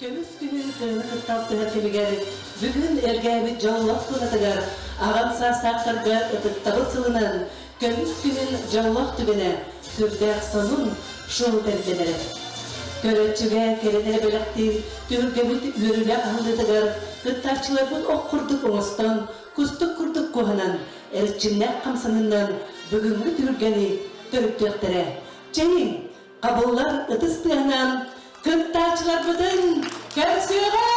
Көмүс күһүн кыһыны кытта алтыһар кэмигэр бүгүн Элгээбит дьоллоох туонатыгар аҕам саастаахтарга ытыктабыл сылынан көмүс күһүн дьоллоох түгэнэ сүрдээх сонун шоу тэриллэн. Көрөөччүгэ кэлэн эрэ бэлэхтиир түһүлгэбит үөрүүлээх аһыллыытыгар кыттааччыларбыт ох курдук оҥостон, кустук курдук куһанан, эрчимнээх хамсаныннан бүгүҥҥү түһүлгэни төрүттүөхтэрэ. Чэйиҥ, хабыллар ытыс тыаһынан кыттааччыларбытын көрсүөҕүҥ!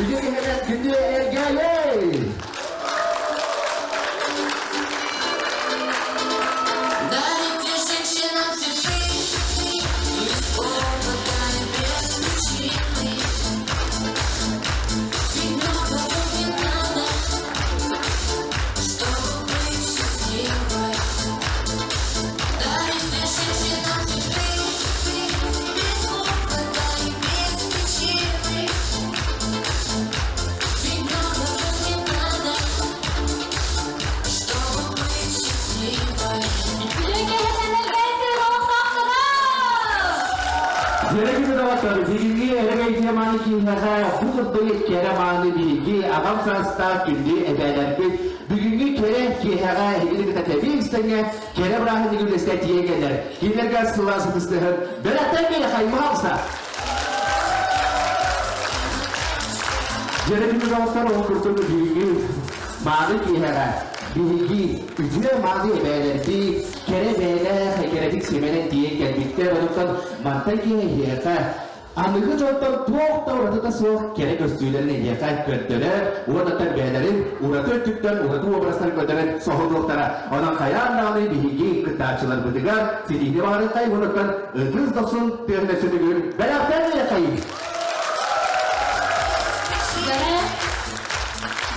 Үтүө киһинэн күндү эргээйэй! Дарите женщинам цветы, без повода и без причины. Ведь многого не надо, чтобы быть счастливой. Дарите женщинам цветы, без повода и без причины. Ведь многого не надо, чтобы быть счастливой. Дьэрэгин доҕоттор, бүгүҥҥү эрэгэй теманы киһиэхэ бу курдук кэрэ мааны биһиги аҕам саастаах күндү эбээлэрбит бүгүҥҥү кэрэ киэһэҕэ эһигини кытта тэбиэҥ кэрэ бырааһынньыгы үлэстэ тиийэн кэлэр. Кинилэргэ сылаас ытыстыһын бэлэхтэн бэлэх аймаҕалса! Дьэрэгин доҕоттор, ол курдук бүгүҥҥү мааны киэһэҕэ биһиги үтүө мааны эбээлэрбит кэрэ бэйэлээх кэрэтик симэнэн тиийэн кэлбиттэр. Онуттан мантан киһиэхэ аныгы дьонтон туох да уратыта суох кэрэ көстүүлэрин эһиэхэ көрдөрөр уонна бэйэлэрин ураты өттүттэн ураты уобарастарын көрдөрөн соһутуохтара. Онон хайаан даҕаны биһиги кыттааччыларбытыгар ситиһиини баҕарыаххай уонуттан ытыс дохсун тыаһын өссө төгүл бэлэхтээн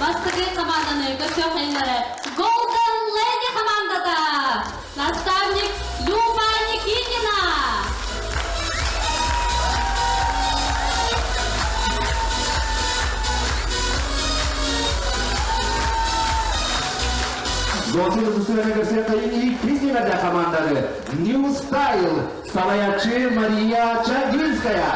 Бастакы команданы көрсүөххэ Golden Lady командата! Наставник Люба Никитина! Досин ытыстыгана көрсүөххэйин иккис нүмердээх команданы New Style салайааччы Мария Чагинская.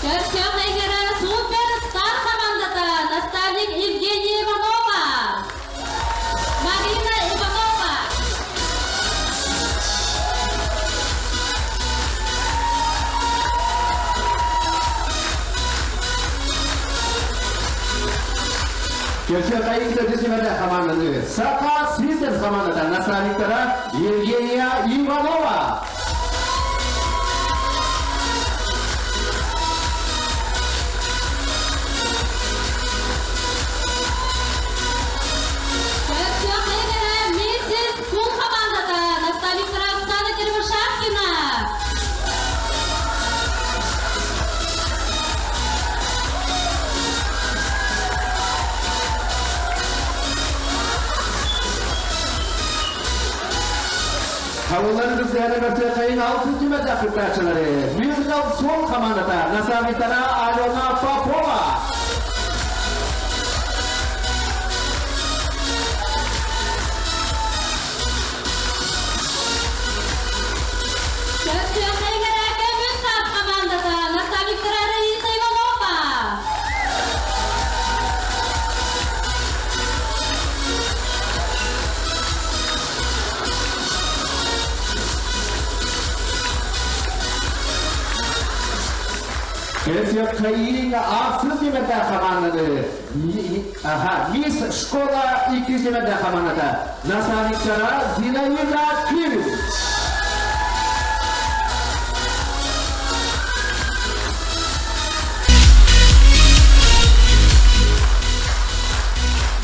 Көрсүөх эйгэрэ Супер Стар командата наставник Евгения Иванова. Марина Иванова. Көрсүөх айын төрдүс нүмердээх команданы Саха Sisters командата наставниктара Евгения Иванова. Көрсүөх эйгэрэ Миссис Кул командата наставниктара Оксана Кривошапкина. Хавыллар Русияны көрсүөххэйин алтыс нүмердээх кыттааччылары Musical Soul командата наставниктара Алена Попова. Көрсүөх эйгэрэ Көмүс саас командата наставниктара Раиса Иванова. Кэсиэххэйиин ахсыс нүмердээх хамаанданы Аха, Мисс Школа иккис нүмердээх хамаандата наставниктара Зинаида Ким.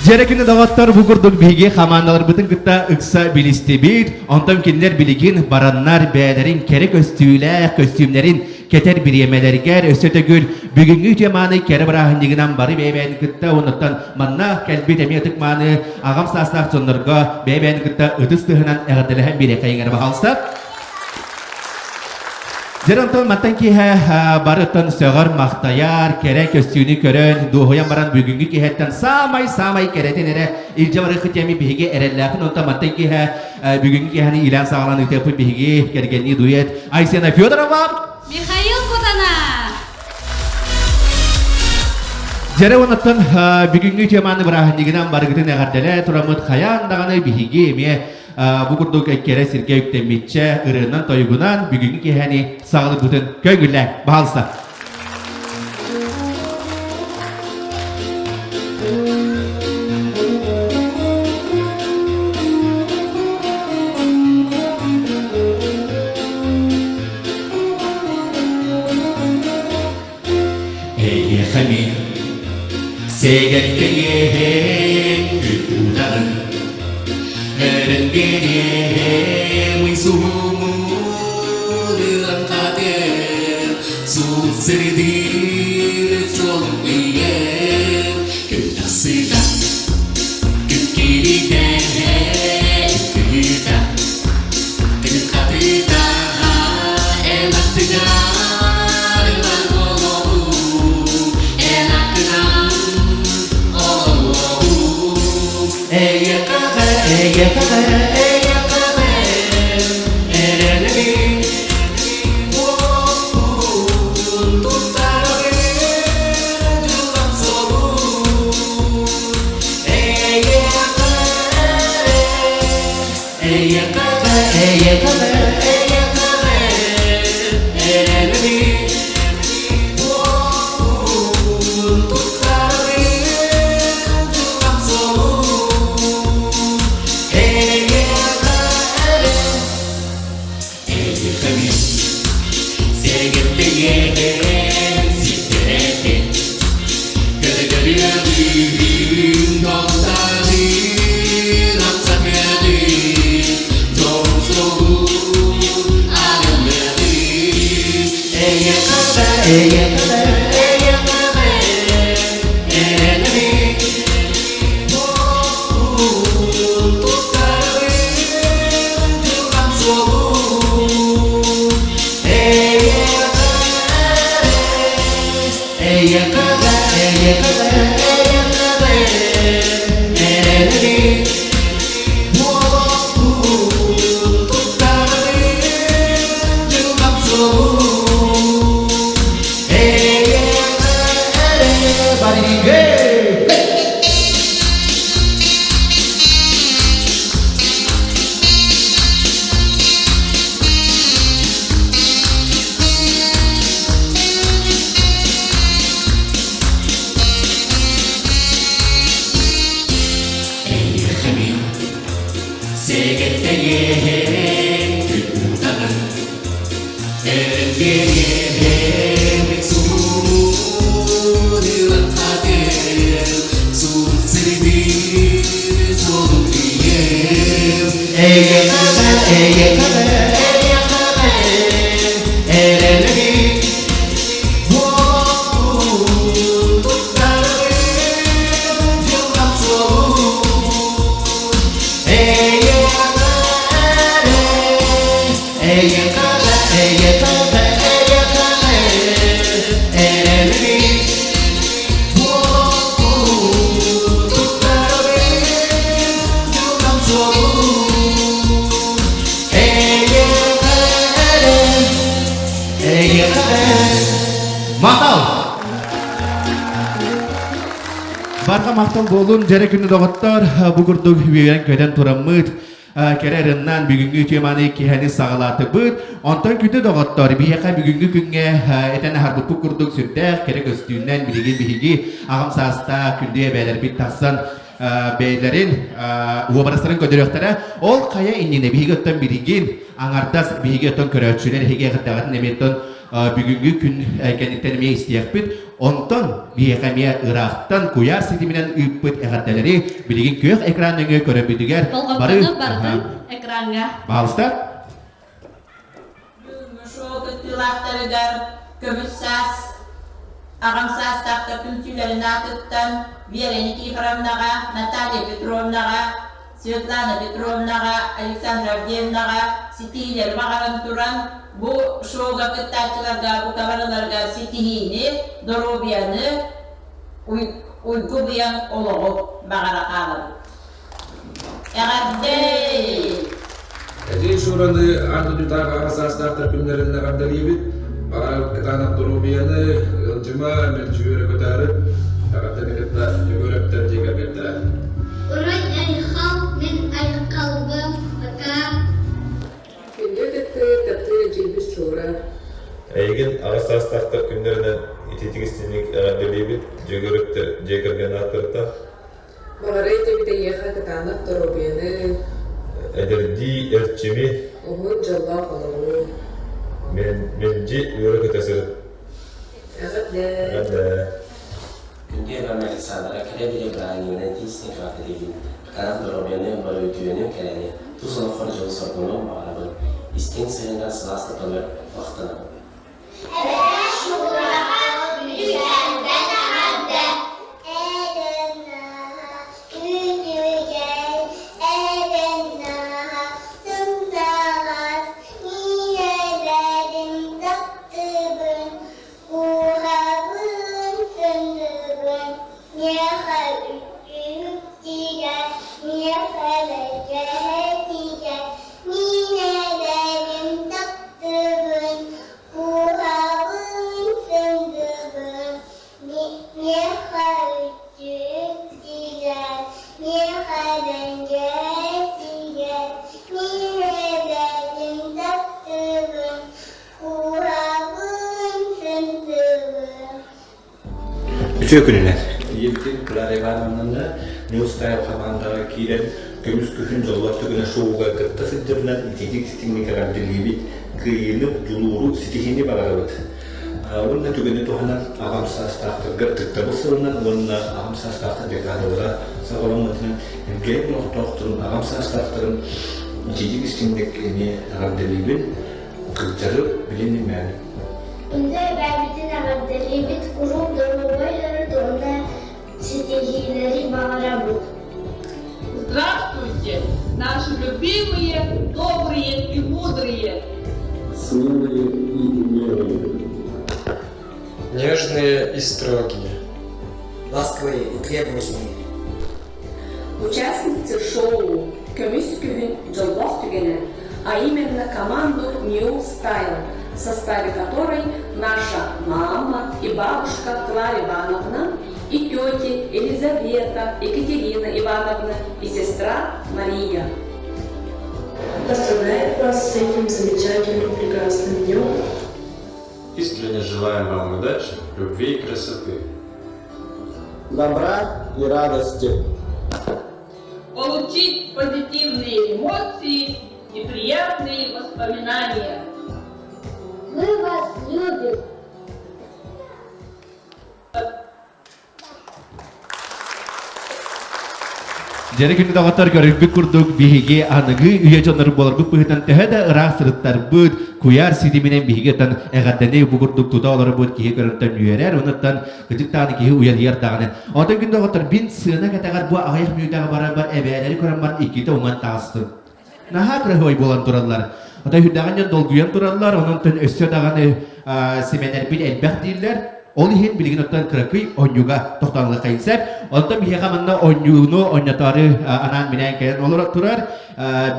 Дьэрэ күнү доҕоттор бу курдук биһиги хамаандаларбытын кытта ыкса билистибит. Онтон кинилэр билигин бараннар бэйэлэрин кэрэ көстүүлээх көстүүмнэрин кэтэр бириэмэлэригэр өссө төгүл бүгүҥҥү үтүө мааны кэрэ бырааһынньыгынан бары бэйэ-бэйэни кытта уоннаттан манна кэлбит эмиэ ытык мааны аҕам саастаах дьоннорго бэйэ-бэйэни кытта ытыс тыһынан эҕэрдэлэһэн биэриэххэйиҥ эрэ баһаалыста. Дьэр онтон мантан киэһэ барыттан сөҕөр-махтайар, кэрэ көстүүнү көрөн, дуоһуйан баран бүгүҥҥү киэһэттэн саамай-саамай кэрэтин эрэ илдьэ барыаххыт диэми биһиги эрэллээхпин. Онтон мантан киэһэ бүгүҥҥү киэһэни иилээн саҕалаан ыытыахпыт биһиги кэргэннии дуэт Айсена Федорова, Михаил Кутана. Дьэрэ онуттан бүгүҥҥү теманы бырааһынньыгынан барыгытын эҕэрдэлээ тураммыт хайаан даҕаны биһиги эмиэ бу курдук кэрэ сиргэ үктэммитчэ ырыанан-тойугунан бүгүҥҥү киэһэни саҕалыырбытын көҥүллээ баһаалыста. Эйиэхэ мин сэгэркэйиэһин күтүдаҕын Эрэн биэриэм суумууран хатыр Суут сирдиир суолун ыйар Күн тахсыыта күн киириитэ күһүүтэ Күн хатыыта эн аттыгар ылар буолуоҕум Эн аккынан олоруоҕум Эйэхэ эйэхэ эйэхэ эрэлэбин Уоппун туттарабын дьылҕам суолун Эйэхэ эйэхэ эйэхэ эйэхэ эрэлэбин Уоппун туттарабын дьылҕам суолун Эйэхэ эйэхэ Сэгэттэйээн ситэрэтин Көрдөрүөҕүм долтаҕын амсатыаҕын Дьол-суолун арыллыаҕын Эйэхэ эйэхэ эйэхэ эрэлэбин Уоппун туттарабын дьылҕам суолун Эйиэхэ сэгэттэгиэһэн күн Эргиэһэн суурилан хатыр сур сирдиир суолун ийэм Эйэхэ эйэхэ эйэхэ эрэлэбин Буолуохпун туттарабын дьылҕам суолун Эйэхэ Махтал! Барҕа махтал буолун, дьэрэ күнү доҕоттор, бу курдук үөрэн-көтөн тураммыт. Кэрэ ырыннан бүгүҥҥү үтүө-мааны киһини саҕалаатыбыт. Онтон күндү доҕоттор, биһиэхэ бүгүҥҥү күҥҥэ этэн аһарбыппыт курдук сүрдээх кэрэ көстүүнэн билигин биһиги аҕам саастаах күндү эбээлэрбит тахсан бэйэлэрин уобарастарын көрдөрүөхтэрэ. Ол хайа иннинэ биһиги оттон билигин аҥардас биһиги оттон көрөөччүлэр эһиги эҕэрдэҕитин эмиэ оттон бүгүҥҥү күн кэнниттэн эмиэ истиэхпит. Онтон биһиэхэ эмиэ ыраахтан куйаар ситиминэн ыыппыт эҕэрдэлэри билигин күөх экран нөҥүө көрөрбүтүгэр бары барытын экраҥҥа. Пожалуйста. Бүгүҥҥү шоу кыттыылаахтарыгар көмүс саас аҕам саастаахтар түмсүүлэрин аатыттан Вера Никифоровнаҕа, Наталья Петровнаҕа, Светлана Петровнаҕа, Александра Авдеевнаҕа ситиһиилэри баҕаран туран, бу шоуга кыттааччыларга бука барыларыгар ситиһиини, доруобуйаны, уйгу-быйаҥ олоҕу баҕара хаалабыт. Эҕэрдэ! Эдьиий Шураны аан дойдутааҕы аҕа саастаахтар күннэрин эҕэрдэлиибит. Баҕар кытаанах доруобуйаны, ыалдьыма, мэлдьи үөрэ-көтөөрү эҕэрдэни кытта Дьөгүөрэптэр дьиэ кэргэттэрэ. Урут айхал, мин айхалбым, пока. Күндү ытыктыыр, таптыыр эдьиийбит Шура. Эйигин аҕа саастаахтар күннэринэн итиитик истиҥник эҕэрдэлиибит, Дьөгүөрэптэр дьиэ кэргэн ааттарыттан. Баҕарыа этибит эйиэхэ кытаанах доруобуйаны, Эдэрдии эрчими, уһун дьоллоох олоҕу. Мэлдьи үөрэ-көтө сырыт. Эҕэрдэ! Эҕэрдэ! Күндү эбэм Александра кэлэ-билэ бырааһынньыгынан тиийсин эҕэрдэлиибин. Кытаанах доруобуйаны, бары үтүөнү, кэрэни, тус олоххор дьолу-соргуну баҕарабын. Истиҥ сыһыаҥҥар сылаас тапталгар махтанабын. Эбээ Шураҕа Бүлүүчээнтэн эҕэрдэ! Күнүгэр эбэн-наһа сымнаҕас миинэлэрин таптыыбын, кууһабын, сыныыбын, миэхэ үтүк тигэр, миэхэ бэргэһэ тигэр, миинэлэрин таптыыбын, кууһабын, сындыбын, миэхэ үтүк тигэр, миэхэ бэргэһэ тигэр, миинэлэрин таптыыбын, кууһабын, сындыбын. Үтүө күнүнэн. Ийэбитин Клара Ивановнаны New Style хамаандаҕа киирэн көмүс күһүн дьоллоох түгэнэ шоуга кытта сылдьарынан итиитик истиҥник эҕэрдэлиибит, кыайыыны, дьулууру, ситиһиини баҕарабыт. Уонна түгэни туһанан аҕам саастаахтарга ытыктабыл сылынан уонна аҕам саастаахтар декадалара саҕаламмытынан Элгээйи олохтоохторун аҕам саастаахтарын итиитик истиҥник эмиэ эҕэрдэлиибин. Кырдьары билинимэҥ. Күндү эбээбитин эҕэрдэлиибит, куруук доруобай өрүт уонна ситиһиилэри баҕарабыт. Здравствуйте, наши любимые, добрые и мудрые. Смелые и умелые. Нежные и строгие. Ласковые и требовательные. Участницы шоу «Көмүс күһүн дьоллоох түгэнэ», а именно команду New Style, в составе которой наша мама и бабушка Клара Ивановна, и тети Елизавета, Екатерина Ивановна и сестра Мария. Поздравляю вас с этим замечательным прекрасным днем. Искренне желаем вам удачи, любви и красоты. Добра и радости. Получить позитивные эмоции и приятные воспоминания. Мы вас любим. Дьэрэ күнү доҕоттор көрүрбүт курдук биһиги аныгы үйэ дьоннору буоларбыт быһыытынан төһө да ыраах сырыттарбыт, куйаар ситиминэн биһиги оттон эҕэрдэни бу курдук тута олорбут киһи көрөртөн үөрэр, онуттан кырдьык даҕаны киһи уйадыйар даҕаны. Онтон күн доҕоттор бин сыана кэтэҕэр бу аҕыйах мүнүүтэҕэ баран бар эбээлэри көрөн баран иккитэ уҥан таҕыстым. Наһаа кыраһыай буолан тураллар. Отой үрдэҕин дьон долгуйан тураллар, онон өссө даҕаны симэнэрбит элбэх дииллэр. Ол иһин билигин оттон кыракый оонньууга тохтоон сөп. Онтон биһиэхэ манна оонньууну оонньотоору анаан-минээн кэлэн олоро турар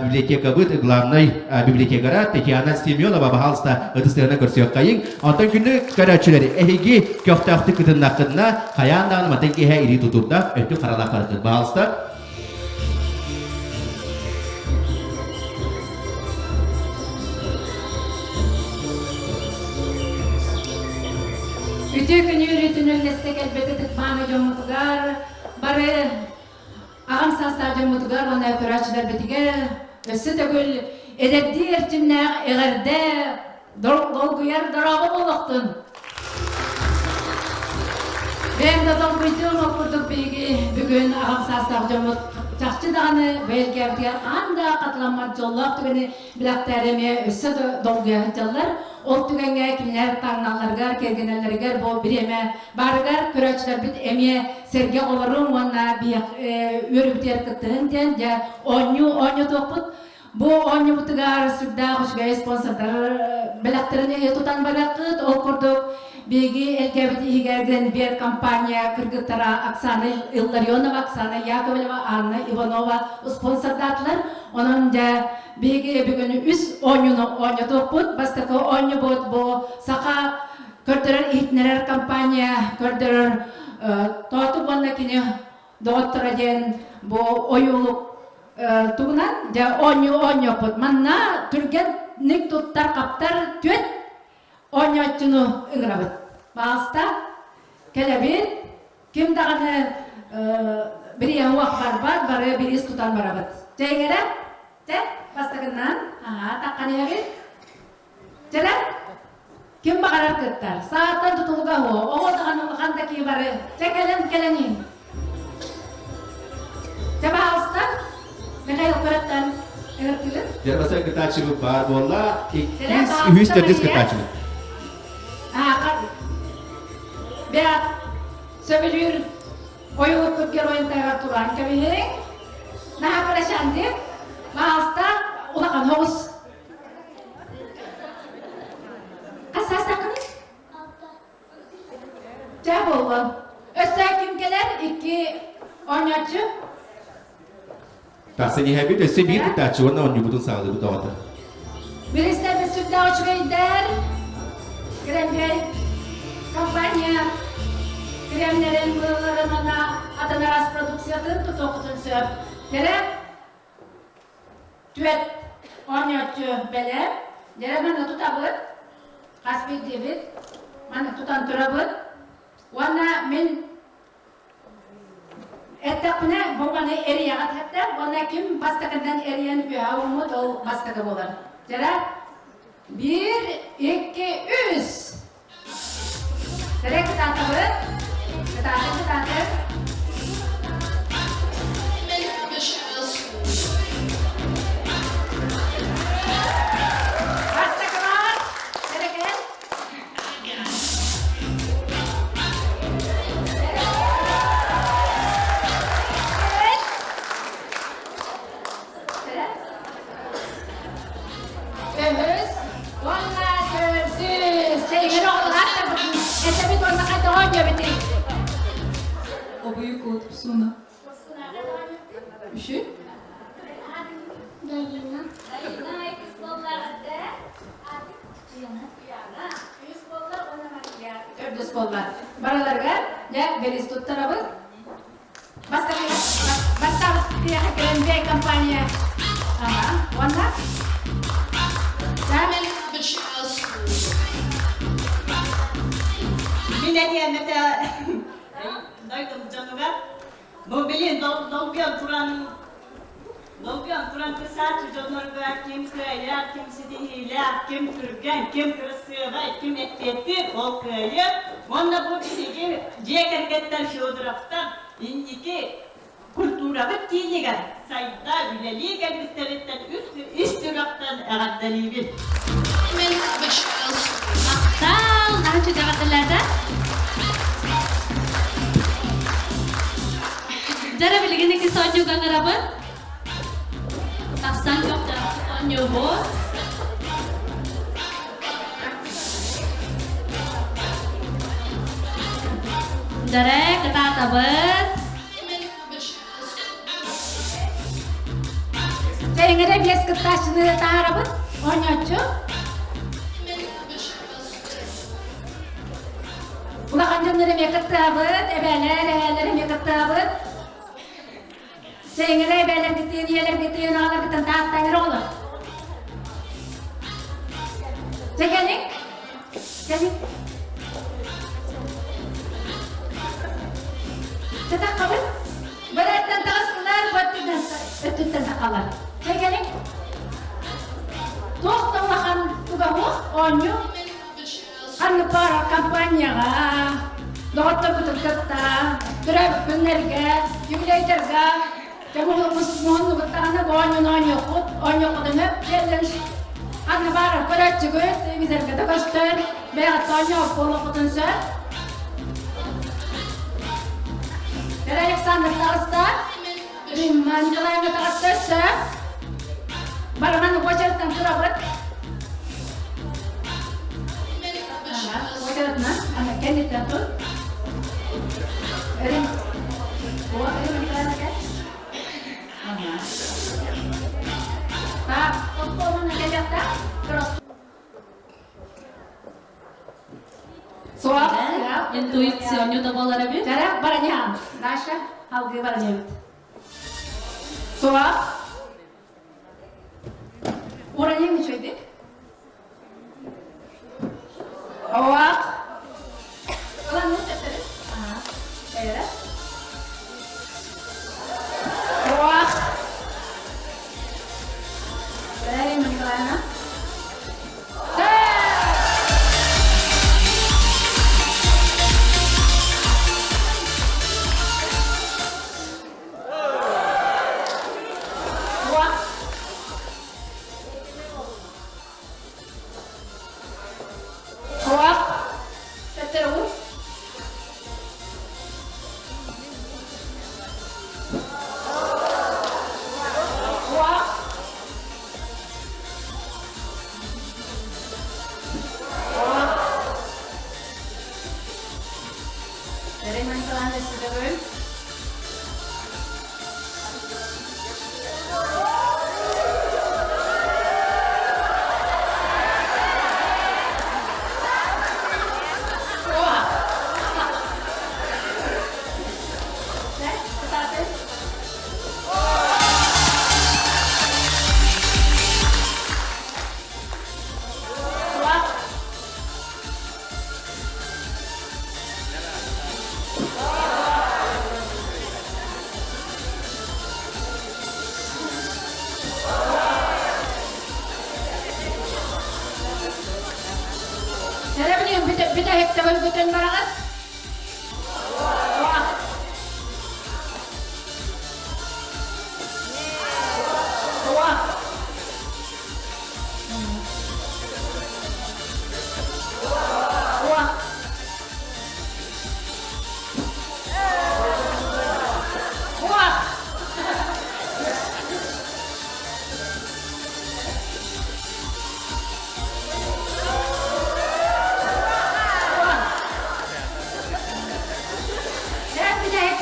библиотекабыт главнай библиотекара Татьяна Семенова, пожалуйста, ытыстыгына көрсүөххэйиҥ. Онтон күнү көрөөччүлэри эһиги көхтөөхтүк кытыннаххытына, хайаан даҕаны мантан киэһэ илии тутуурдаах өттүк харалаах барытын, пожалуйста. Үтүө күнү үөрүүтүн үллэстэ кэлбит ытык-мааны дьоммутугар, бары аҕам саастаах дьоммутугар уонна көрөөччүлэрбитигэр өссө төгүл эдэрдии эрчимнээх эҕэрдэ долгуйар дорообо буолуохтун! Бэйэм да долгуйдуум ол курдук биһиги бүгүн аҕам саастаах дьоммут чахчы даҕаны бэйэлгээбитигэр хаһан да хатыламмат дьоллоох түгэни билэхтээри эмиэ өссө да долгуйа сылдьаллар. Ол түгэҥҥэ кинилэр таҥналларыгар, кэргэнэллэригэр бу бириэмэ баарыгар көрөөччүлэрбит эмиэ сэргэ олоруҥ уонна үөрүүбүтүгэр кыттыһыҥ диэн дьэ оонньуу оонньотуохпут. Бу оонньуубутугар сүрдээх үчүгэй спонсордар бэлэхтэрин эһиэ тутан барыаххыт. Ол курдук биһиги элгээбит иһигэр Гренбер компания кыргыттара Оксана Илларионова, Оксана Яковлева, Анна Иванова спонсордаатылар. Онон дьэ биһиги бүгүн үс оонньууну оонньотуохпут. Бастакы оонньуубут бу саха көрдөрөр иһитиннэрэр компания көрдөрөр Тооту уонна кини доҕотторо диэн бу ойуулук тугунан дьэ оонньуу оонньуохпут. Манна түргэнник туттар-хаптар түөрт оонньооччуну ыҥырабыт. Баҕаста кэлэбит, ким даҕаны бирииһэ уох барбат, бары бириис тутан барабыт. Чэйгэрэ, чэ, бастакынан, аһаа, таххан иһэбит. Чэрэ, ким баҕарар кыттар. Сааттан тутулуга уо, оҕо даҕаны улахан да киһи бары. Чэ, кэлэн, кэлэн иһин. Чэ, баҕаста, Михаил көрөттөн ыҥыртыгыт. Дьэ, бастакы кытааччыбыт баар буолла. Иккис, үһүс, төрдүс кытааччыбыт. Бэт, сөбүлүүр ойуулукпут геройун таһыгар туран кэбиһиҥ. Наһаа кырачаан Баҕаста улахан оҕус. Хас саастааххыный? Чэ буоллун. Өссө ким кэлэр? Икки оонньооччу. Тахсан иһэбит өссө биир кыттааччы уонна оонньуубутун саҕалыыбыт оҕото. Биристэрбит сүрдээх үчүгэйдэр. Кремлей компания кремнэрин быылларын уонна атын араас продукциятын тутуоххутун сөп. Кэрэ Түөрт оонньооччу бэлэм. Дьэ, маны тутабыт. Хас биирдиибит. Маны тутан турабыт. Уонна мин эттэхпинэ, бу маны эрийэҕит хэттэ. Уонна ким бастакынан эрийэн үөһэ ууммут, ол бастакы буолар. Дьэ, биир, икки, үс! Дьэ, кытаатабыт. Кытаатыҥ, кытаатыҥ. Бастакылар, бэрэкэт. Үһүс уонна төрдүс. Чэйгэр оҕолор этэбит уонна хайдах оонньуобутуй? Обую кот Псуна. Үшү? Дайына. Дайына иккис буолла эрдэ. Уяна. Уяна. Үс буолла уонна Мария. Төрдүс буолла. Барыларыгар дьэ бэлиз туттарабыт. Бастакы кэлэн компания. Ага, уонна? Мин этиэм этэ дойдум дьонугар бу билин долгуйан туран долгуйан туран писатель дьоннорго ким кыайар, ким ситиһиилээх, ким түргэн, ким кырасыабай, ким эппиэттиир, ол кыайар. Уонна бу биһиги дьиэ кэргэттэр Федоровтар инники культурабыт киинигэр сайда үлэлии кэлбиттэриттэн ис сүрэхтэн эҕэрдэлиибит. Махтал, наһаа үчүгэй эҕэрдэлээтэ. Дьэ билигин иккис оонньууга ыҥырабын. Тахсан көхтөөхтүк оонньуубут. Дьэрэ, кытаатабыт. Чэйиҥэрэ биэс кыттааччыны таһаарабыт. Оонньооччу. Улахан дьоннор эмиэ кыттыабыт, эбээлэр, эһээлэр эмиэ кыттыабыт. Чэйиҥэрэ эбээлэргитин, ийэлэргитин, аҕаларгытын тааттаҥыр оҕолор. Чэ кэлиҥ. Кэлиҥ. Таххабыт. Бэрээттэн таҕыстылар, өттүттэн тахалар. Кэлин. Туох да улахан тугаһуох оонньуу. Ханнык баар компанияҕа, доҕотторгутун кытта, төрөөбүт күннэргэ, юбилейдарга, муһуннугуттаҕына бу оонньууну оонньуоххут, оонньуоххутуна кэллэн ханна баар көрөөччүгүт, телевизорга да көстөр, бэйэҕит оонньуох буолуоххутун сөп. Вера Александр таҕыста, Римма Николаевна таҕыста сөп. Бараман уочараттан турабыт. Уочаратынан, ана кэнниттэн тур. Рим, Римма Николаевна кэл. Ага. Так, топтоонун кэлиэхтэ. Суох. Интуиционню табалар эбит. Дара бараньаан. Даша, алгы бараньабыт. Суох. Ураньаң үчүгэй Оак. Ылан төттөрү. Эйэрэ. Оак. Эй, Николаевна. Оак. Төттөрү. Оак. Римма Николаевна Сидорова. Дәрәбинин бүтэһикте бөлгөтөн бараҕыт.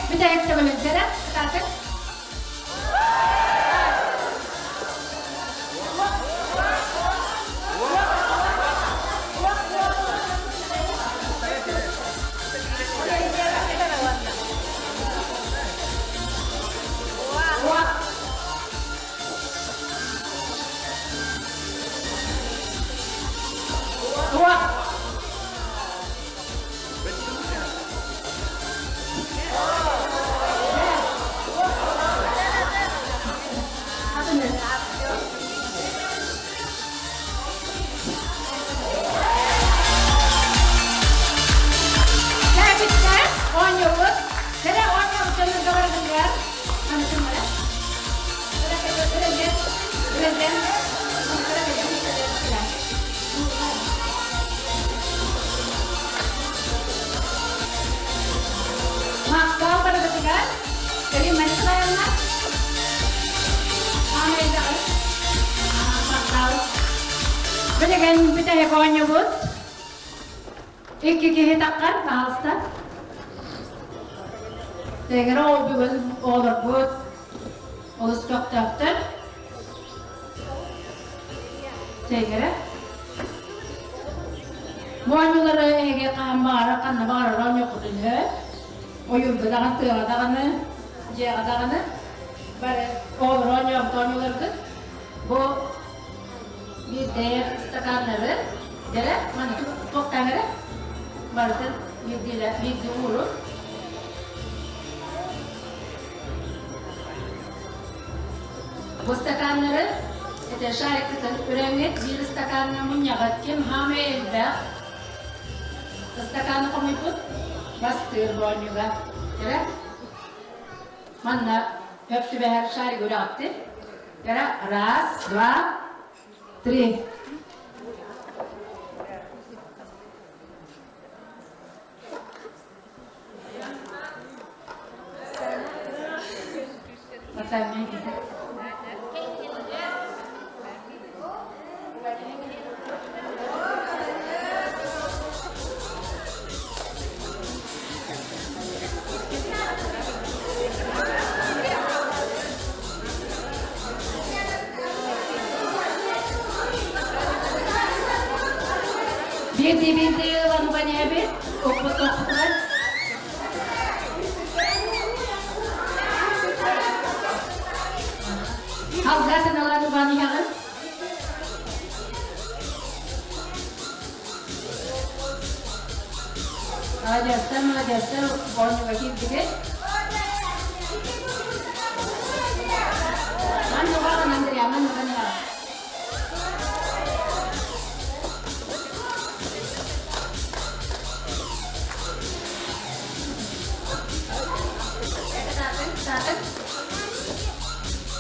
Бүтэһик төгүлүнтэрэ кытаатык. Кэбиттэ, оонньуубут. Кэрэ оонньообут дьоннорго барытыгар анытыммара. Махтал барыбытыгар. Римма Николаевна. Махтал. Билигин бүтэһик оонньуубут. Икки киһи таххар, пожалуйста. Тэҥэрэ ол бүгүн оҕолорбут олус көхтөөхтөр. Тэҥэрэ. Бу оонньуулары эһиги хаһан баҕарар, ханна баҕарар оонньуоххутун сөп. Ойуурга даҕаны, тыаҕа даҕаны, дьиэҕэ даҕаны. Бары оҕолор оонньообут оонньууларгыт. Бу биирдээх стаканнары дэрэ маны туохтаан эрэ барытын биирдиилэ биирдии ууру. Бу стаканнары это шариктан үрөҥҥүт биир стакаҥҥа мунньаҕыт ким хаамай элбэх стаканы хомуйбут бастыыр боонньуга. Эрэ манна хөп түбэһэр шарик үрэҕиттир. Эрэ раз, два, три. Биирдии-биирдии ылан уганиэбит, укпут-тохпутугар. Алгатын ылан уган иһэҕин. Молодецтар, молодецтар, оонньууга киирдигит. Манна угаҕын, Андреа, манна уган иһэҕин.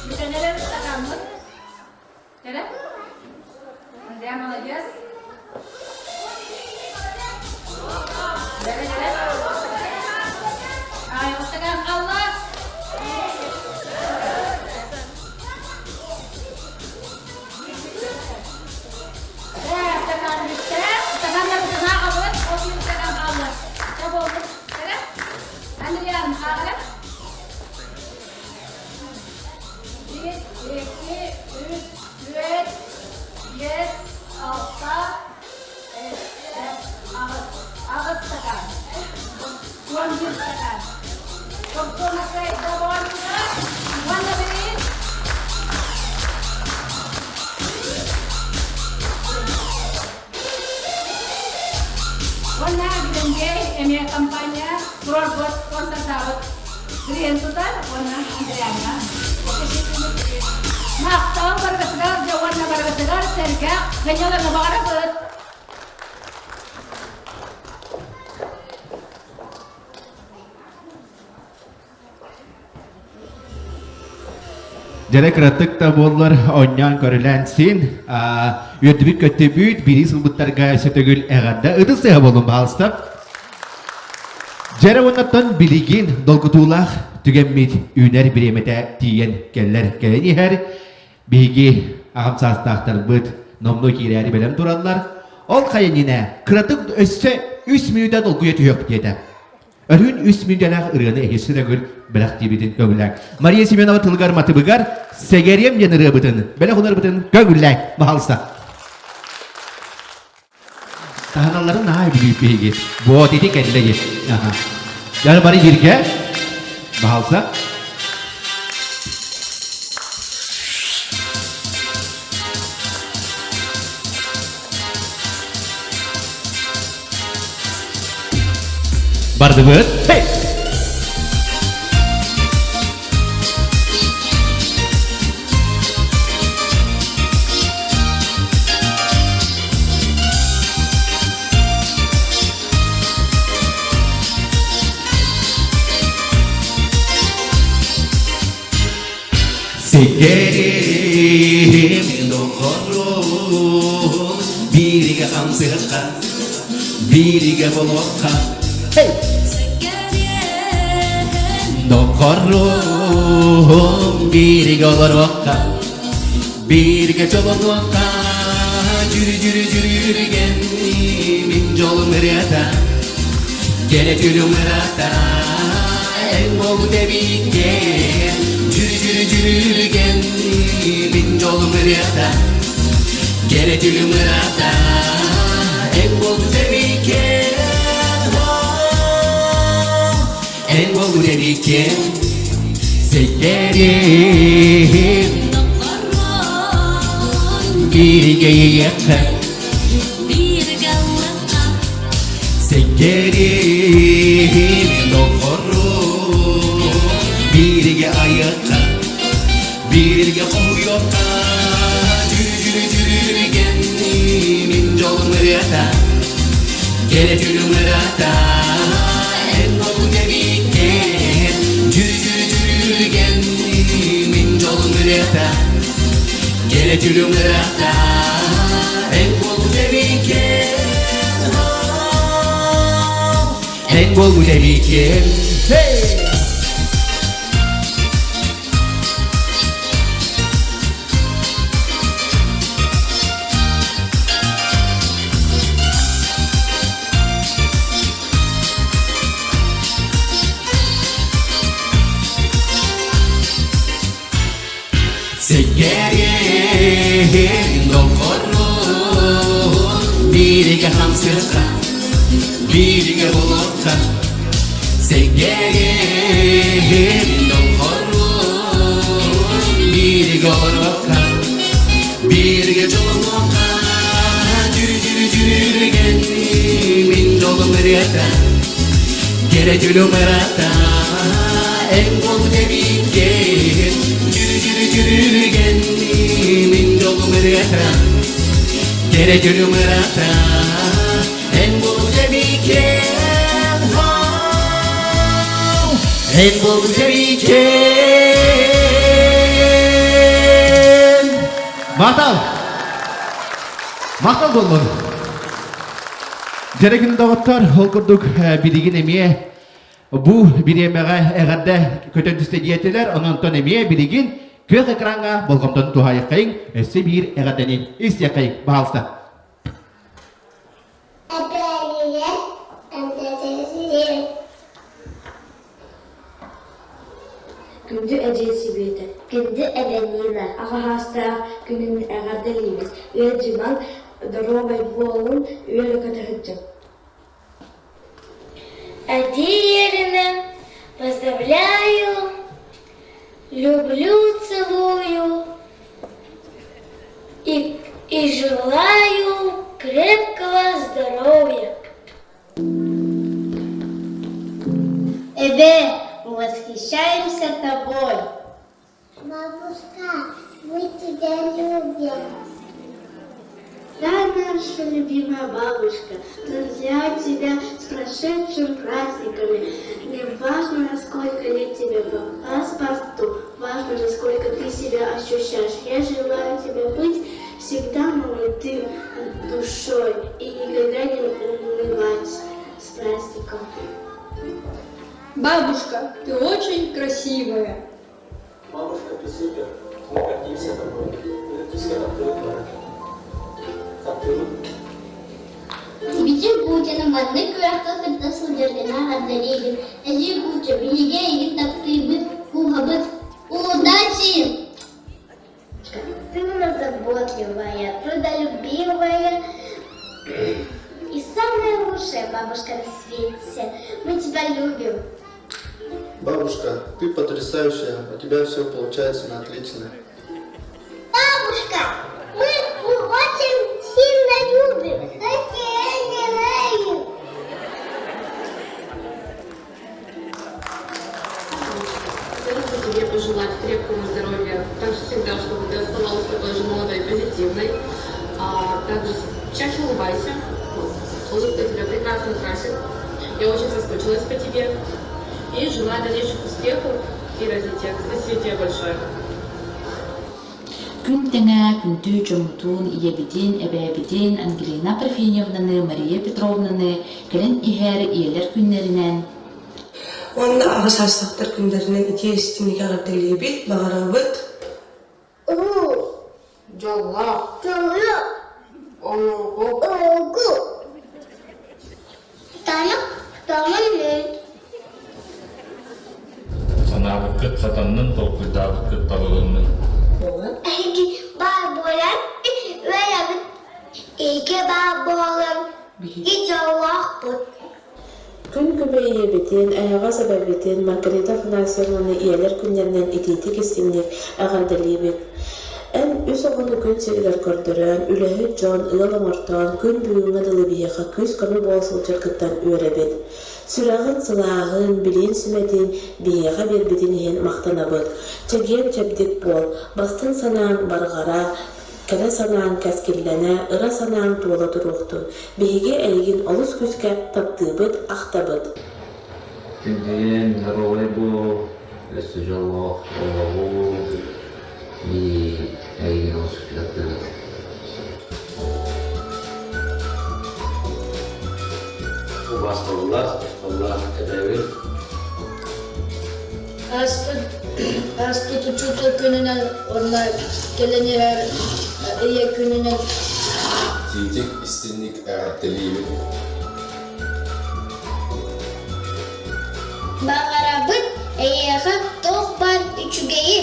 Бүтэнэрэр стакаммыт. Кэрэ? Андреа молодец. Кэрэ, кэрэ. Ай, стакан қалла. Стакан бүттэ. Стаканнарбытын ааҕабыт. Ол биир стакан хаалла. Чэ буолбут. Кэрэ? Андриан, ааҕара? Биир, икки, үс, түөрт, биэс, алта, сэттэ, аҕыс. Аҕыс стакан. 11 стакан. Тохтуонакка добоонньуга уонна бириис. Уонна Гренге эмиэ компания туруорбут спонсордаабыт Грен тутар уонна Андреаҥҥа. Махтал барыгытыгар дьэ уонна барыгытыгар сэргэх сынньалаҥы баҕарабыт. Дьэрэ кыратык да буоллар оонньоон көрүлээн син үөрдүбүт көттүбүт бири сылбыттарга сөтөгүл эҕэрдэ ытыс сыһа болун баалыста. Дьэрэ уоннаттан билигин долгутуулаах түгэммит үүнэр бириэмэтэ тиийэн кэллэр кэлэн иһэр. Биһиги аҕам саастаахтарбыт номнуо киирээри бэлэм тураллар. Ол хайанина кыратык өссө үс мүнүүтэ долгуйа түһүөх диэтэ. Өрүүн үс мүнүүтэлээх ырыаны эһиэсин өгүл бэлэхтиибитин көҥүллээк. Мария Семенова тылыгар матыбыгар Сэгэриэм диэн ырыабытын, бэлэх ырыабытын көҥүллээк, баһалыста. Таһыналларын наһаа бүлүүп биһиги. Вот ити кэллэ дии. Яны бары бииргэ. Баһалса. Бардыбыт. Hey! Сигэрим доҕорум бииригэ хамсыахха, бииригэ болуохха. Hey! Доҕорум бииригэ олоруохха, бииргэ дьолонуохха. Дьүрү-дьүрү-дьүрүргэн мин дьолум ырыата, кэрэ күлүм ырата. Эн буолбут эбиккин, дьүрү-дьүрү-дьүрүргэн мин дьолум ырыата, кэрэ күлүм ырата. Эн буолбут эбиккин, эн буолбут эбиккин, сэтэрин бииргэ иэххэ, Сэтэрин доҕорум бииргэ айыахха, Бииргэ хоһуйуохха Дьүрү-дьүрү-дьүрүгэн Мин дьолум ырыата Кэрэ түлүм ырыата Эн болуҥ эбиккин Дьүрү-дьүрү-дьүрүгэн Мин дьолум ырыата Кэрэ түлүм ырыата Эн болуҥ эбиккин Эн болуҥ эбиккин Hey! Сэгэрин доҕорун бииригэ хамсыахха, бииригэ булуохха. Сэгэрин доҕорун бииригэ олоруохха, бииригэ дьоллонуохха. Дьүрү-дьүрү-дьүрүгэн мин дьолум ырыата, кэрэ дьүлүм ырата, эн буолбут эбиккин. Дьүрү-дьүрү-дьүрүгэн мин дьолум ырыата, кэрэ дьүлүм ырата, эн буолбут эбиккин. Эн буолбут эбиккин. Махтал! Махтал буоллун! Дьэрэ доҕоттор, ол курдук билигин эмиэ бу бириэмэҕэ эҕэрдэ көтөн түстэ диэтилэр, онон эмиэ билигин күөх экраҥҥа болҕомтону туһаайыаххайыҥ, өссө биир эҕэрдэни истиэххэйиҥ, баһаалыста. Күндү эдьиий Сибиэтэ, күндү эбэ Нина, аҕаһаастаах күнүн эҕэрдэлиибит, ыалдьымаҥ, доруобай буолуҥ, үөрэ-көтө сылдьыҥ. Эдьиий Ирина, поздравляю, люблю, целую и, и желаю крепкого здоровья. Эбэ, восхищаемся тобой. Бабушка, мы тебя любим. Да, наша любимая бабушка, поздравляю тебя с прошедшими праздниками. Не важно, сколько лет тебе по паспорту, важно, насколько ты себя ощущаешь. Я желаю тебе быть всегда молодым душой и никогда не унывать. С праздником! Бабушка, ты очень красивая. Бабушка, ты супер. Мы гордимся тобой. Бити Путина маннык күрэххэ кытта сылдьаргына эҕэрдэлиибин. Эдьиий Куча, биһиги эйигин таптыыбыт, кууһабыт. Удачи! Ты у нас заботливая, трудолюбивая и самая лучшая бабушка на свете. Мы тебя любим. Бабушка, ты потрясающая, у тебя все получается на отлично. Бабушка, мы очень сильно любим. Хотелось бы тебе пожелать крепкого здоровья, также всегда, чтобы ты оставалась такой же молодой и позитивной. А, также чаще улыбайся. Улыбка тебя прекрасно красит. Я очень соскучилась по тебе. И желаю дальнейших успехов и развития. Спасибо тебе большое. Күн тэҥэ күндү дьоммутун, ийэбитин, эбээбитин Ангелина Парфеньевнаны, Мария Петровнаны кэлэн иһэр ийэлэр күннэринэн Уонна аҕа саастаахтар күннэринэн итии истиҥник эҕэрдэлиибит, баҕарабыт. Уу. Дьоллоох. Дьоллоох. Олоҕу. Олоҕу. Танык таҥыннын. Санаабыккыт сатаннын, толкуйдаабыккыт табылыннын. Эһиги баар буолан үөрэбит. Эһиги баар буолан биһиги дьоллоохпут. Күн күбэй ийэбитин, эһэҕэс эбэбитин Маргарита Афанасьевнаны ийэлэр күннэринэн итиитик истиҥник эҕэрдэлиибит. Эн үс оҕону күн сиригэр көрдөрөн, үлэһит дьон, ыал оҥортоон, күн бүгүҥҥэ дылы биһиэхэ күүс-көмө буола сылдьаргыттан үөрэбит. Сүрэҕин сылааһын, билиин сүмэтин биһиэхэ биэрбитин иһин махтанабыт. Чэгиэн-чэбдик буол, бастыҥ санааҥ барҕара, кэрэ санааҥ кэскиллэнэ, ыра санааҥ туола туруохтун. Биһиги эйигин олус күүскэ таптыыбыт, ахтабыт. Күндүйэн доруобай буол, өссө дьоллоох олоҕу и эйигин олус таптыыбыт. Убаастабыллаах, тапталлаах эбээбит. Ааспыт ааспыт учуутал күнүнэн уонна кэлэн иһэр ийэ күнүнэн Тиитик истинник эҕэрдэлиибит. Баҕарабыт эйиэхэ туох баар үчүгэйи.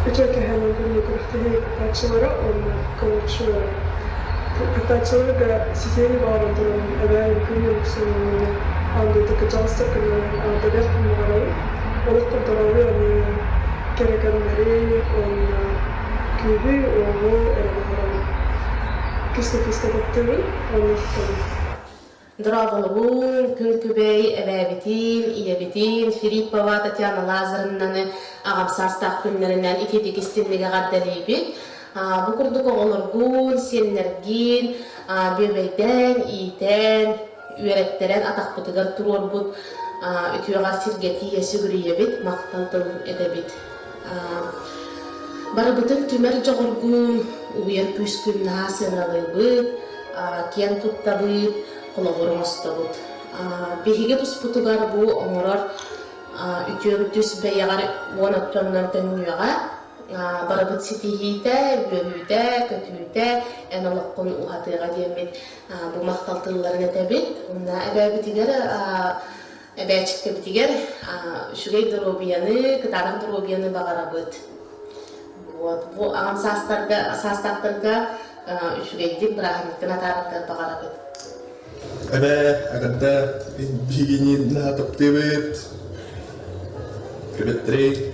Үтүө кэһээнин күннүү күрэхтэһии кыттааччылара уонна көрөөччүлэрэ. Кыттааччыларга ситиһиини баҕаран туран эбээ үҥкүү уксуҥҥуну аан дойду кырдьаҕастар күннэрин аҕардалыахпын баҕарабын. Олоххо доруобуйаны, кэрэ кэмнэри уонна күүһү-уоҕу эрэ баҕарабын. Киска-киска таптыыбын уонна ахтабын. Дорооболоһуҥ, күн күбэй эбээбитин, ийэбитин Филиппова Татьяна Лазаревнаны аҕам саастаах күннэринэн итиитик истинник эҕэрдэлиибит. Бу курдук оҕолоргун, сиэннэргин бүөбэйдээн, иитэн, үөрэттэрэн атахпытыгар туруорбут үтүөҕэр сиргэтии сүгүрүйэбит, махтал тылын этэбит. Барыбытын түмэр дьоҕургун, угуйар күүскүн наһаа сыаналыыбыт, киэн туттабыт, холобур оҥостобут. Биһиги туспутугар бу оҥорор үтүөм түс бэйэҕэр уон оччоннон төннүөҕэ. Барыбыт ситиһиитэ, үөрүүтэ, көтүүтэ эн олоххун уһатыаҕа диэммит бу махтал тылларын этэбит. Онно эбээбитигэр Эбээчиккэбитигэр үчүгэй доруобуйаны, кытаанах доруобуйаны баҕарабыт. Вот. Бу аҕам саастарга, саастаахтарга үчүгэйдик бырааһынньыктан атаараргар баҕарабыт. Эбээ, эҕэрдэ биһигини наһаа таптыыбыт. Привет,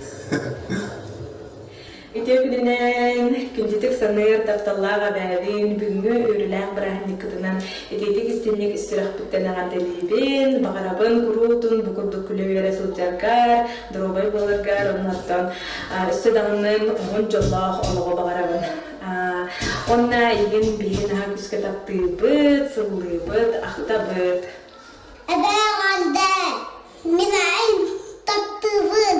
Үтүө күнүнэн, күндүтүк саныыр тапталлаах эбээбин, бүгүҥҥү үөрүүлээх бырааһынньыккытынан итиитик истинник ис сүрэхпиттэн эҕэрдэлиибин, баҕарабын куруутун бу курдук күлэ-үөрэ сылдьаргар, доруобай буоларгар, оннуттан өссө даҕаны уһун дьоллоох олоҕу баҕарабын. Уонна эйигин биһиги наһаа күүскэ таптыыбыт, сыллыыбыт, ахтабыт. Эбээ эҕэрдэ! Мин айым таптыыбын!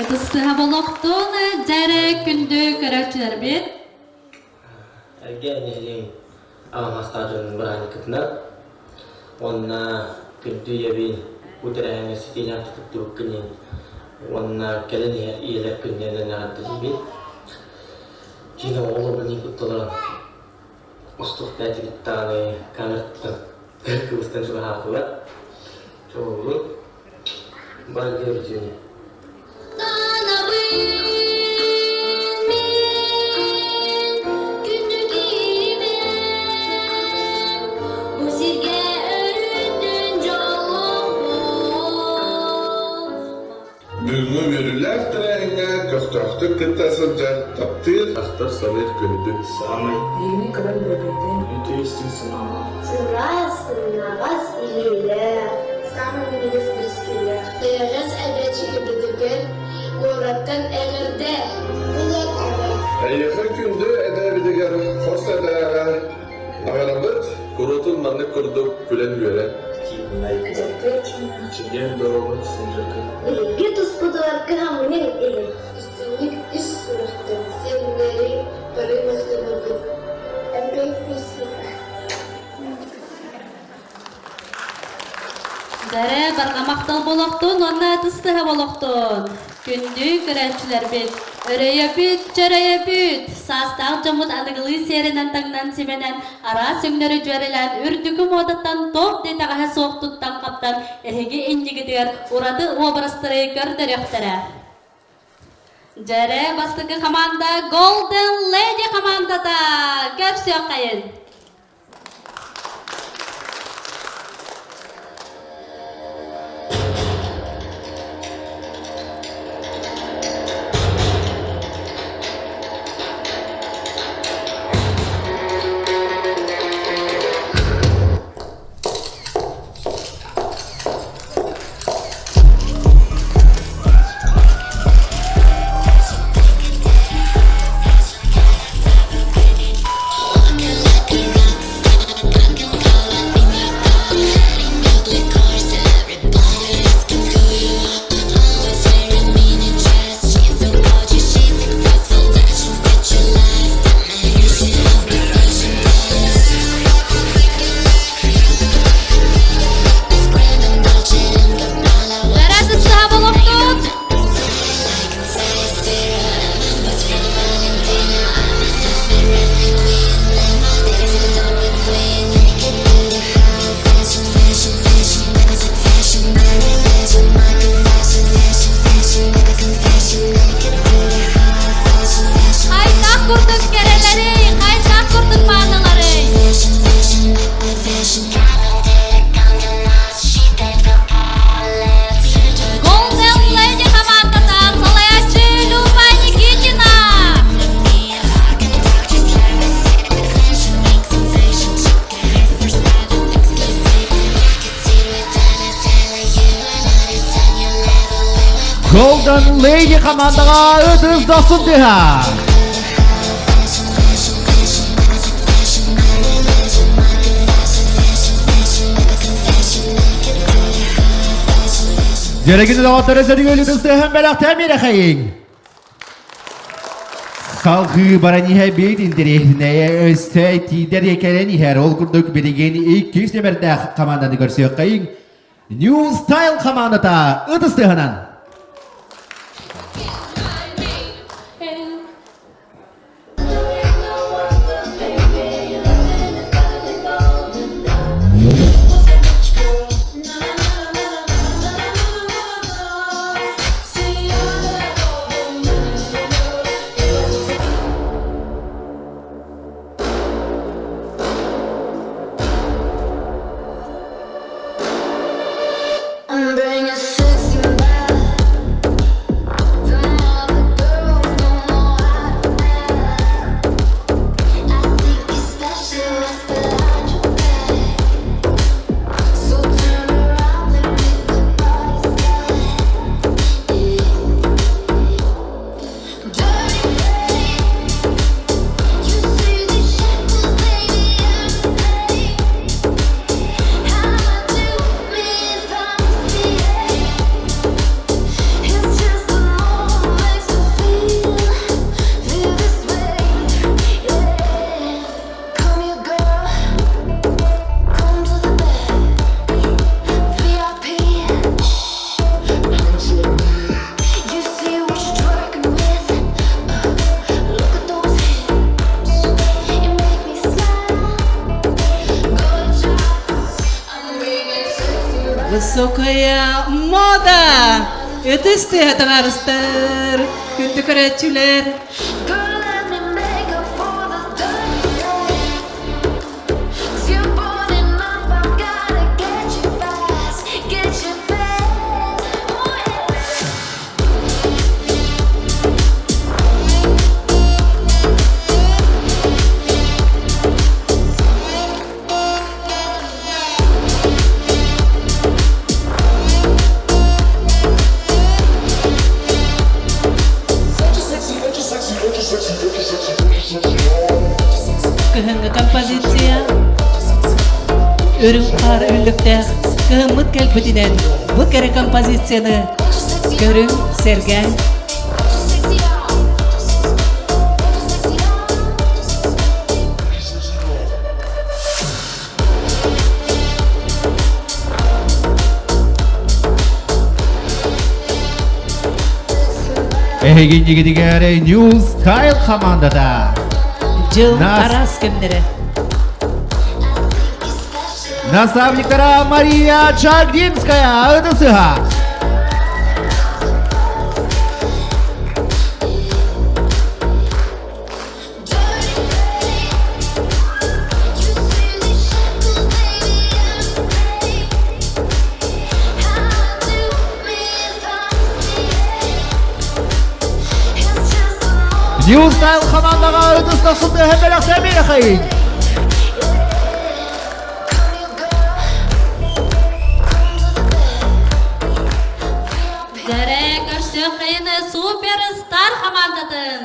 Ытыстыһа болохтун дьэрэ күндү көрөөччүлэрбит. Эргэ нэһилиэҥ аҕам дьонун бырааһынньыккытынан уонна күндү ийэбин бу тэрээһиҥҥэ ситиилээхтик кыттыбыккын иһин уонна кэлэн иһэр ийэлэр күннэринэн эҕэрдэлиибин. Киин оҕолорбун кутталарын устуохтаатыбыт даҕаны камераттан кыбыстан чугаһаатылар. Чуолугун барыга бүтүнү. Бу сиргэ өрүттүн дьоллоох буол. Бүгүҥҥү үөрүүлээх тэрээһиҥҥэ көхтөөхтүк кытта сылдьар таптыыр, ахтар-саныыр күндү саамай Биһигини көрөн бүөбэйдээн үтүө истиҥ санаалаах Сылаас, сымнаҕас илиилээх Саамай минньигэс бирискиилээх Эйэҕэс эбэчикибитигэр куораттан эҕэрдэ Булат эбэ Эйиэхэ күндү эбээбитигэр хос эбээҕэ аҕарабыт куруутун маннык курдук күлэн-үөрэн Чэгиэн доруобай сылдьаргын. Биһиги туспутугар кыһамньыҥ иһин Истиҥник ис сүрэхтэн сиэннэри бары махтанабыт. Опять спасибо. Дэрэ барҕа махтал болохтун уонна ытыстыһа болохтун. Күндү көрөөччүлэрбит, өрөйөбүт, чөрөйөбүт! Саастаах дьоммут аныгылыы сиэринэн таҥнан симэнэн, араас өҥнөрү дьүөрэлээн үрдүкү муодаттан туох да итэҕэһэ суох туттан-хаптан эһиги иннигитигэр ураты уобарастары көрдөрүөхтэрэ. Дьэрэ бастакы хамаанда Golden Lady хамаандата көрсүөххэйин. Здравствуйте, олохтут! Хайдах курдук кэрэлэрий, хайдах курдук мааныларый? Golden Lady хамаандата салайааччы Люба Никитина! Golden Lady хамаандаҕа ытыс дохсун тыһа! Дьэрэгин доҕотторо сөрүгөлү тыстыһан бэлэхтээ миэрэхэйиҥ! Салгыы баран иһэбит интэриэһинэйэ өссө тиийдэр кэлэн иһэр. Ол курдук билигин иккис нөмэрдээх хамаанданы көрсүөххэйиҥ. New Style хамаандата ытыс тыаһынан. Высокая мода! Ытыс тыаһа табаарыстар, күндү көрөөччүлэр! Кыһыҥҥы композиция Үрүҥ хаар үллүктээх кыһыммыт кэлбитинэн бу кэрэ композицияны көрүҥ, сэргээҥ. Эһиги иннигитигэр New Style хамаандата. Дьыл араас кэмнэрэ. Наставниктара Мария Чагдинская, ытысыха. New Style хамаандаҕа ытыс дохсун тыаһын бэлэхтээ Дьэрэ көрсүөххэйин Суперстар хамаандатын!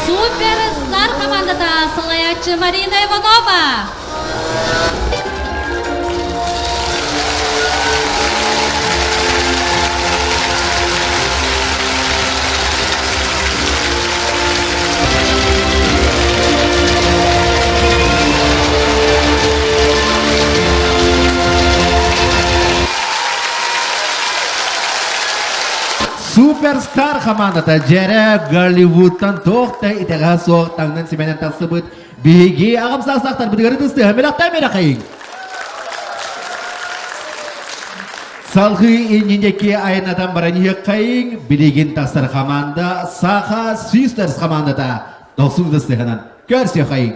Суперстар командата салайааччы Марина Иванова. Суперстар хамаандата дьэрэ Голливудтан туох да итэҕэһэ суох таҥнан симэнэн тахсыбыт биһиги аҕам саастаахтарбытыгар ытыстыһа мэлэхтэй мэлэхэйиҥ. Салгыы иннинэки айаннатан баран иһиэххэйиҥ билигин тахсар хамаанда Саха Sisters хамаандата дохсун ытыстыһанан көрсүөххэйиҥ.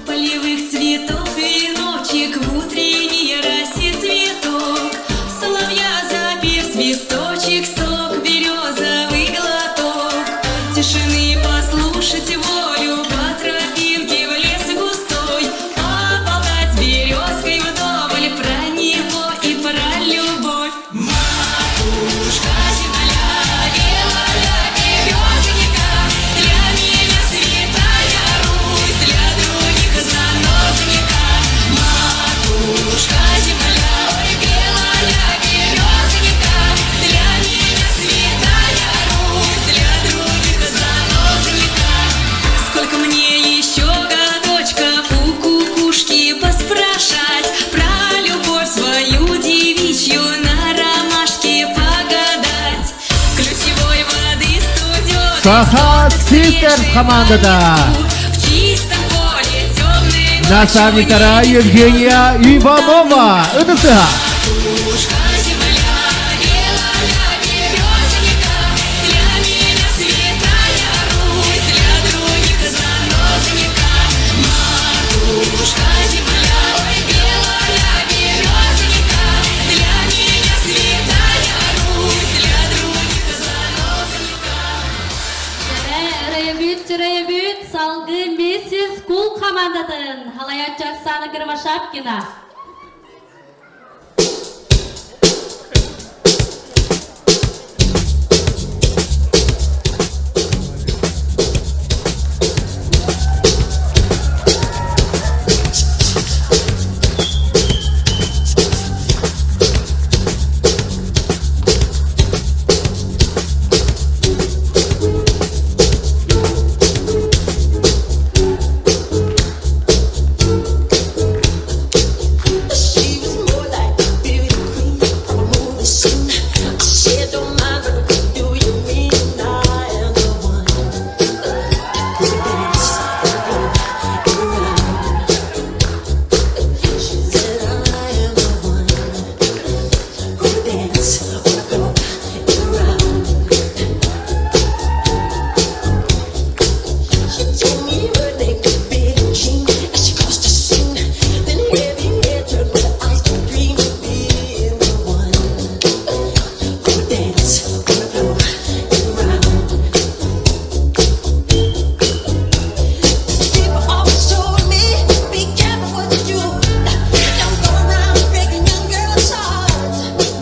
Полевых цветов веночек в утренней росе цветок, Соловья запев свисточек. Саха Sisters командата. Наставниктара Евгения Иванова. Ытысыга. Өрөйөбүт, чөрөйөбүт, салгыы Миссис Кул хамаандатын халайааччы Оксана Кривошапкина.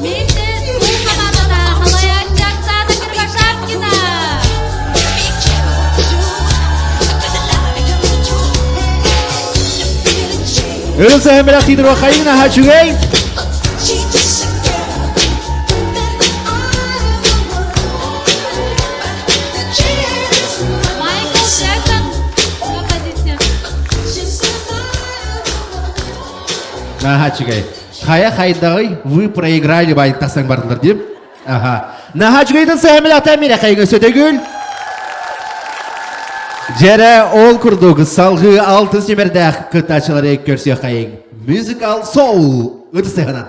Миссис Кул хамаандата халайааччы Оксана Кривошапкина. Ырысыһы бэлэх тиидер хайын аха чүгэй. Майкл Джексон композиция. Аха чүгэй. Хайа хайдагый вы проиграли байык тасан бардылар дип. Аха. Наха чүгөйден сыһамил ата мире хайгы сөтөгүл. Жәрә ол курдук салгы алтын семердәх кытачылары көрсө хайың. Musical Soul ытысыгынан.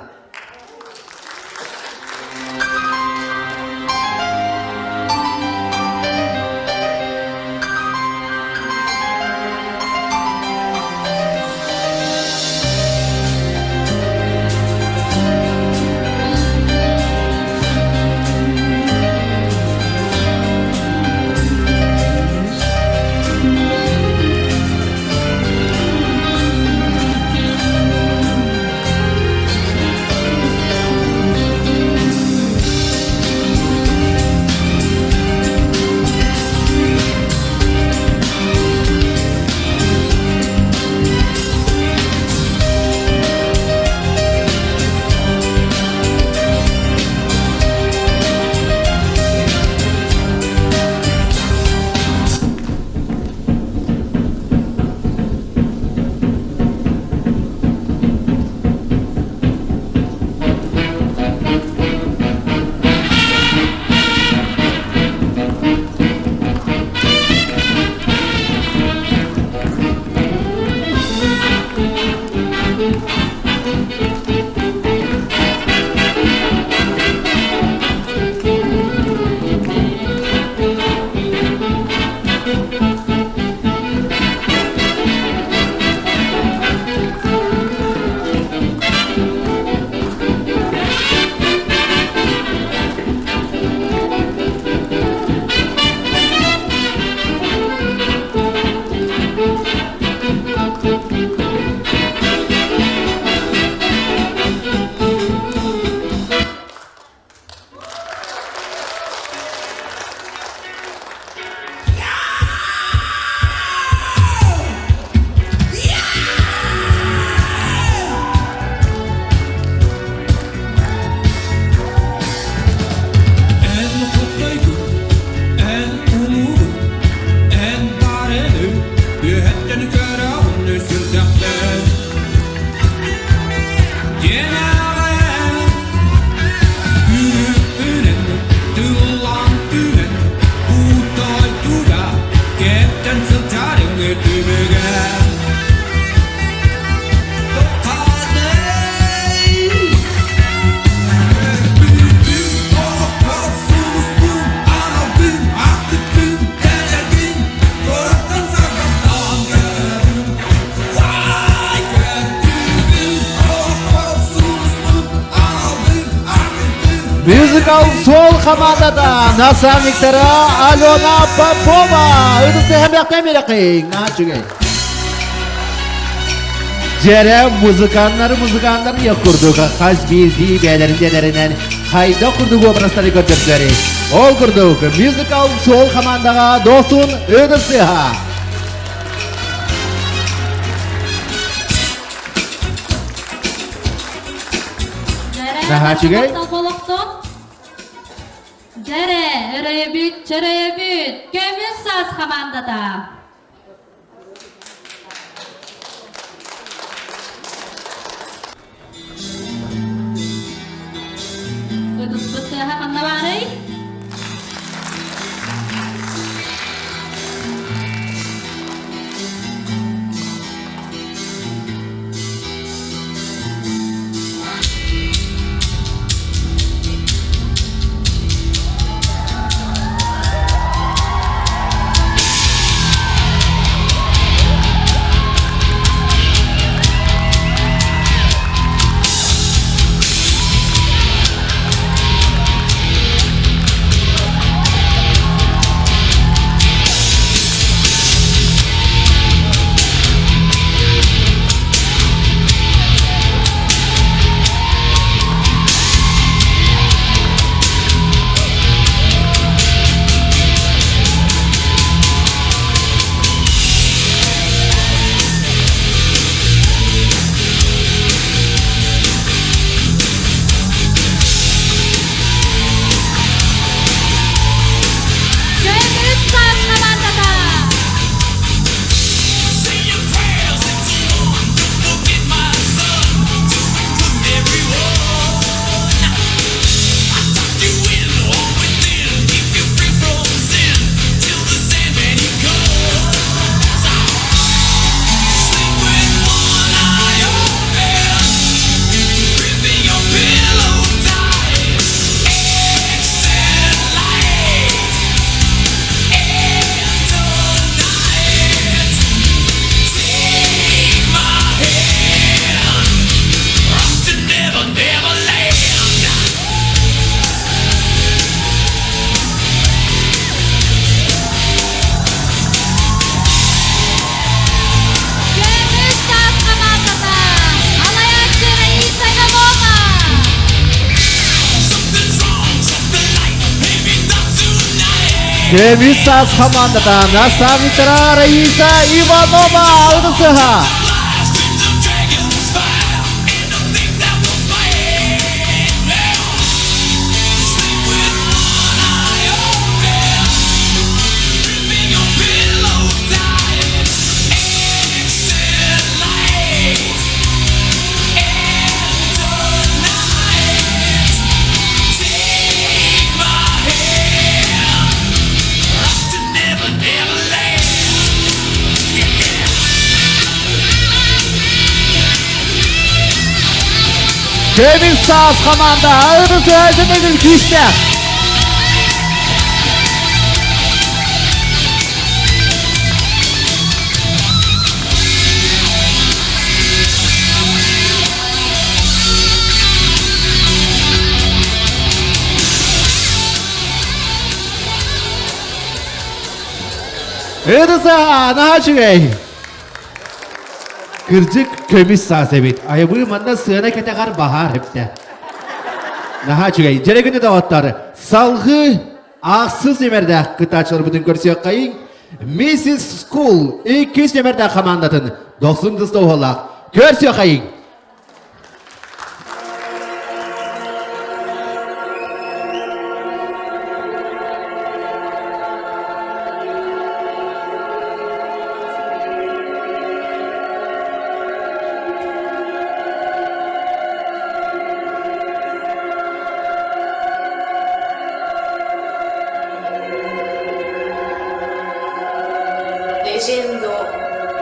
Мюзикл Сол хамаандата наставниктара Алена Попова. Ытыстыһамяхтан мерекин. Наачугай. Дьэрэ музыканнар музыканнар я курдук хас биирдии бэйэлэрин дьиэлэринэн хайдах курдук образтары көрдөрдөрү. Ол курдук мюзикл Сол хамаандаҕа досун ытыстыһа. Наһаа үчүгэй. Дьэрэ, өрөйөбүт, чөрөйөбүт, көмүс саас хамаандата. Ытыспыт тыаһа ханна баарый? Көмүс саас хамаандата! Көмүс саас хамаандата! Салайааччы Раиса Иванова! Көмүс саас хамаандата наставниктара Раиса Иванова ытысыһа. Көмүс саас хамаанда ытысыһа күүстээх. Ытысыһа наһаа үчүгэй. Кырдьык көмүс саас эбит. Айыбыы манна сыана кэтэҕэр баһаар эптэ. Наһаа үчүгэй. Дьэрэ күнү доҕоттор. Салгыы ахсыс нөмердээх кыттааччыларбытын көрсүөххэйиҥ. Миссис Скул иккис нөмердээх хамаандатын дохсун тыстауһалаах көрсүөххэйиҥ. レジェンド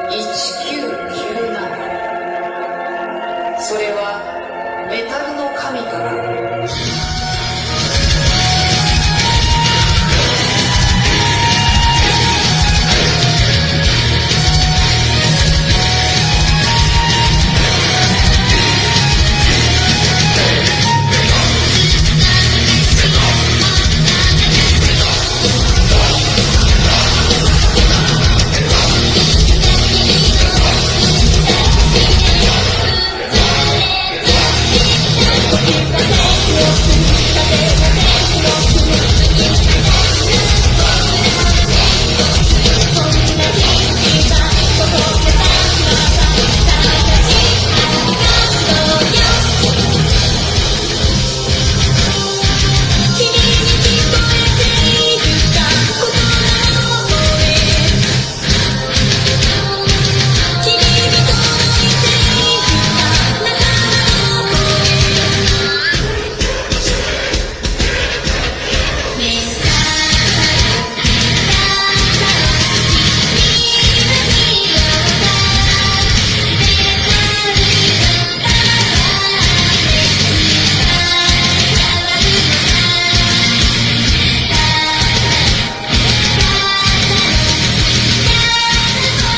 1997それはメタルの神から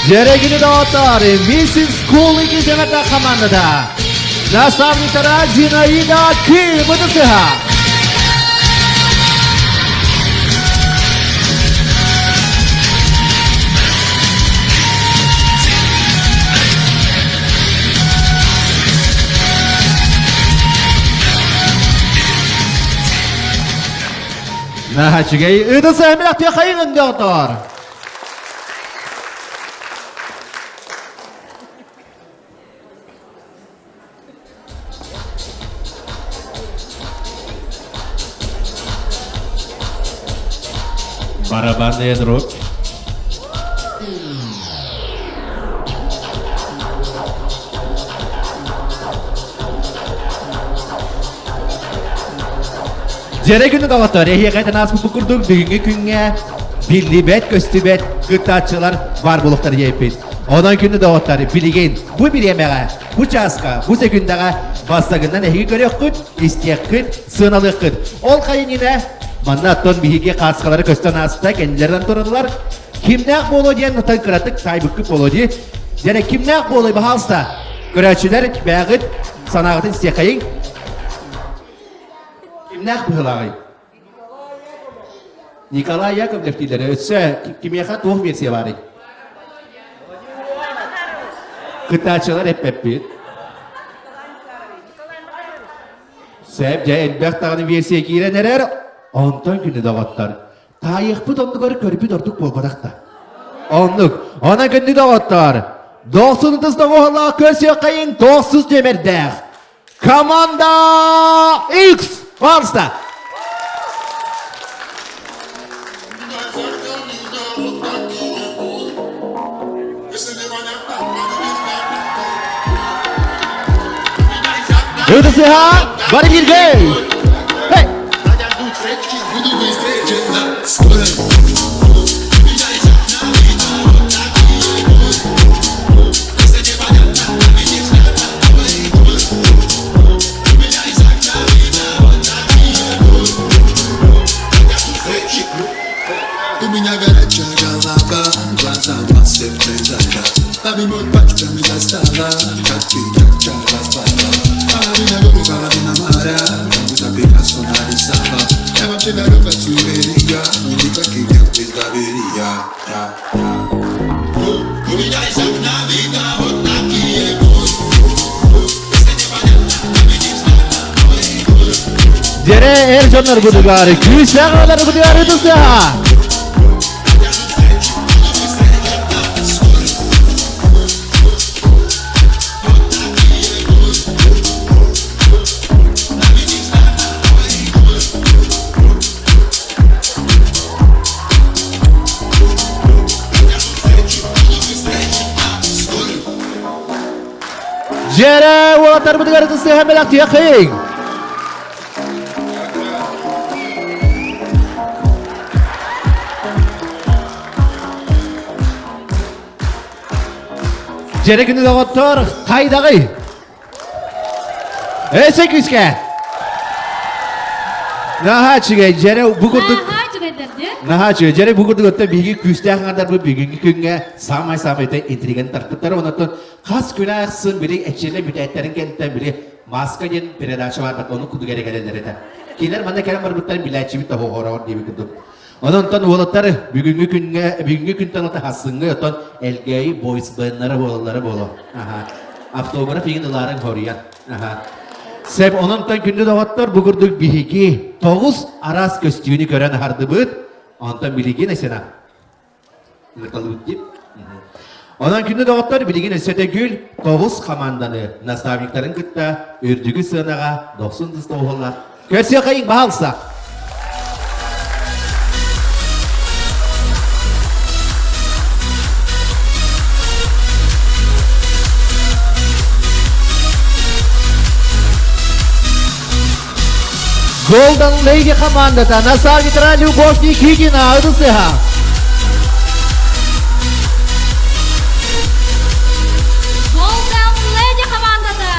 Дьэрэгини доҕоттор, Миссис Кул иккис хамаандата. Наставниктара Зинаида Ким ытысыһа. Наһаа үчүгэй. Ытысыһа мэлэхтиэ хайыҥын доҕоттор. Барабанная дробь. Дьэрэ күнү доҕоттор, эһиэхэ ааспыт курдук бүгүҥҥү күҥҥэ биллибэт, көстүбэт кыттааччылар баар буолуохтар диэппит. Онон күнү доҕоттор, билигин бу бириэмэҕэ, бу чааска, бу секундаҕа бастакынан эһиги көрүөххүт, истиэххит, сыаналыаххыт. Ол хайынина манна оттон биһиги хааскалары көстөн ааста, кэннилэринэн тураллар. Кимнээх буолуо диэн оттон кыратык таайбыккыт буолуо дии. Дьэ кимнээх буолуой, баһаалыста. Көрөөччүлэр бэйэҕит санааҕытын истиэхэйиҥ. Кимнээх быһыылааҕый? Николай Яковлев дииллэрэ. Өссө кимиэхэ туох версия баарый? Кытааччылар эппэппит. Сөп, дьэ элбэх даҕаны версия киирэн эрэр. Онтон күнү доҕоттор. Таайыахпыт оннугар көрбүт ордук буолбатах да. Оннук. Онон күндү доҕоттор. Дохсун ытыс доҕуһалаах көрсүөххэйин тоҕсус нүөмэрдээх. Команда X! Пожалуйста! Ытысыһа, бары бииргэ! Hey! У меня горячая голова, глаза в сердце зажат. Обнимут пальцами застала, как ты так вчера спала. Половина горы, половина моря, как будто Пикассо нарисовал. Я вообще далек от суеверия, но никаких дел без доверия. У меня из окна видно вот такие вот. Дьэрэ эр дьоннор будугар, күүстээх аҕалар будугар ытысыһа. Дьэрэ уолаттарбытыгар ытыстыһа мэлэхтиэххиҥ! Дьэрэ күнү доҕоттор, хайдаҕый? Өссө күүскэ! Наһаа үчүгэй, дьэрэ бу курдук Наһаа үчүгэйдэр дии. Наһаа үчүгэй. Дьэрэ бу курдук оттон биһиги күүстээх аҥардарбыт бүгүҥҥү күҥҥэ саамай-саамай интриганы тарпыттар. Онон хас күн ахсын били эчиэлэ бүтээттэрин кэнниттэн били маска диэн передача баар ону курдук эрэ кэлэллэр этэ. Кинилэр манна кэлэн барбыттарын билээччибит да хоһоороор диэбит курдук. Онон уолаттар бүгүҥҥү күҥҥэ бүгүҥҥү күнтэн ата хассыҥҥы оттон Элгээйи бойсбеннара буолаллара буолуо. Аха. Автограф игин ылаарыҥ хоруйан. Аха. Сэп онон күндү доҕоттор бу курдук биһиги тоҕус араас көстүүнү көрөн аһардыбыт. Онтон билигин эсена ыыталыбыт дип. Онон күндү доҕоттор билигин өссө төгүл тоҕус команданы наставниктарын кытта үрдүгү сыанаҕа дохсун тыстауһаллар. Көрсүөххэйиҥ баһаалыста! Golden Lady командата наставниктара Любовь Никитина ытысыһа. Golden Lady командата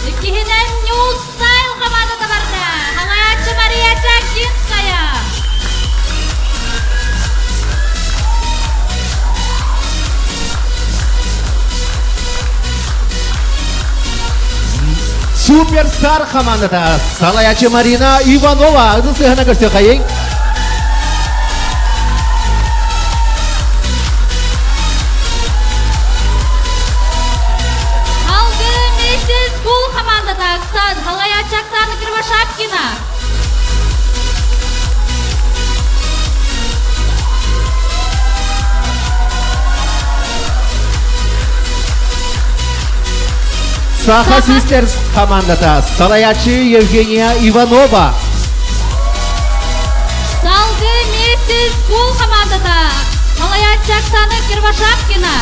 иккиһинэн New Style командата барда. Халааччы Мария Чагдинская. Суперстар хамаандата салайааччы Марина Иванова ытыс сыһана көрсүөхайыҥ. Салгыы Миссис Кул хамаандата Оксан, салайааччы Оксана Кривошапкина. Саха Систерс командата салайааччы Евгения Иванова. Салгыы Миссис Кул командата салайааччы Оксана Кривошапкина.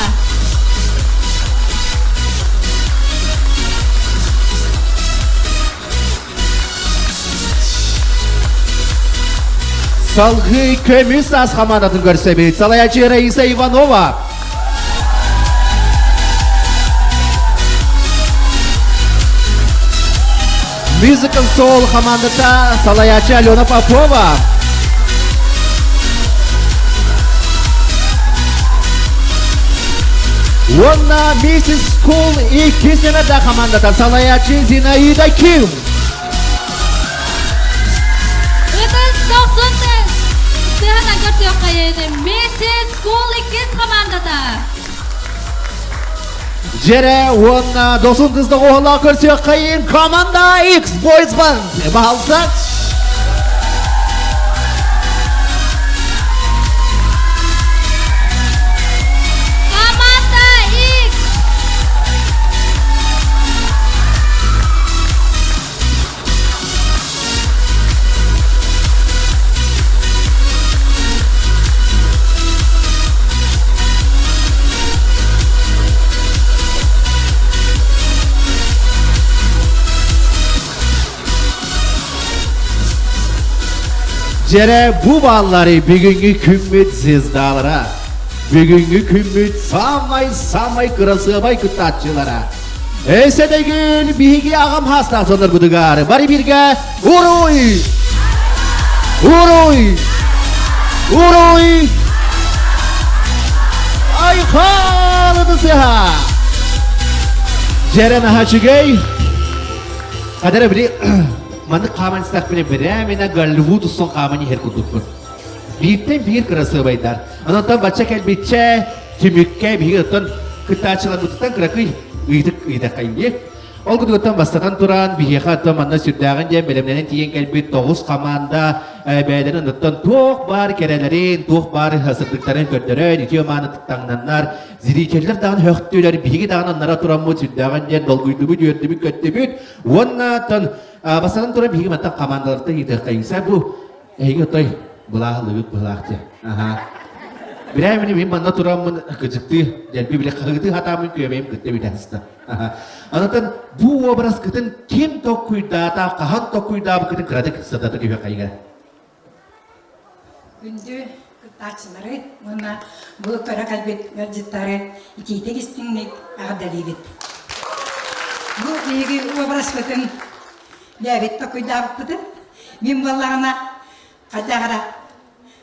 Салгыы көмүс ас хамаандатын көрсөбүт. Салайааччы Раиса Иванова. Musical Soul хамаандата салайааччы Алена Попова. Уонна Миссис Кул иккис нөмердэ хамаандата салайааччы Зинаида Ким. Ытыс дохсун сыһана көрсүөххэйин Миссис Кул иккис хамаандата. Дьэрэ уонна досун кыз доҕуһалаах көрсүөххэйин команда X Boys Band. Баһалса. Команда X! Дьэрэ бу бааллары бүгүҥҥү күммүт звездалара, бүгүҥҥү күммүт самай-самай кырасыабай кыттааччылара. Эсэдэгил биһиги аҕам хаастаах дьоннорбутугар бары бииргэ уруй! Уруй! Уруй! Айхал ытысыһа! Дьэрэ наһаа үчүгэй. Кадара били маннык хааман истэхпинэ бирэминэ Голливуд устун хааман иһэр курдукпун. Бииртэн биир кырасыабайдар. Онон бачча кэлбиччэ түмүккэ биһиги оттон кыттааччыларбытыттан кыракый ыйытык ыйытаххайыы. Ол курдуктан бастатан туран биһиэхэ оттон манна сүрдээҕин диэн бэлэмнэнэн тиийэн кэлбит тоҕус хамаанда бэйэлэрин оттон туох баар кэрэлэрин, туох баар сырдыктарын көрдөрөн, үтүө мааны таҥнаннар, зрителлэр даҕаны һөхтүлэр, биһиги даҕаны аннара тураммыт сүрдээҕин диэн долгуйдубут, үөрдүбүт, көттүбүт. Уонна оттон бастатан туран биһиги мантан хамаандалартан ыйытыаххайыҥса бу Эһиги отой былааһылыгыт быһылаах дии. Аха. Билээмини мин манна тураммын кыдьыктыы, дэлби били хаһыытыы хатааммын күөмэйим кытта бүтэ сыста. Аха. Анатан бу уобараскытын ким токкуйдаата, хаһан токкуйдаабыккытын кыратык сырдата түһүөххэйгэ. Күндү кыттааччылары уонна бу көрө кэлбит ыалдьыттары итиитик истиҥник эҕэрдэлиибит. Бу биһиги уобараспытын бэйэбит токуйдаабыппытын Мин буоллаҕына хайдах эрэ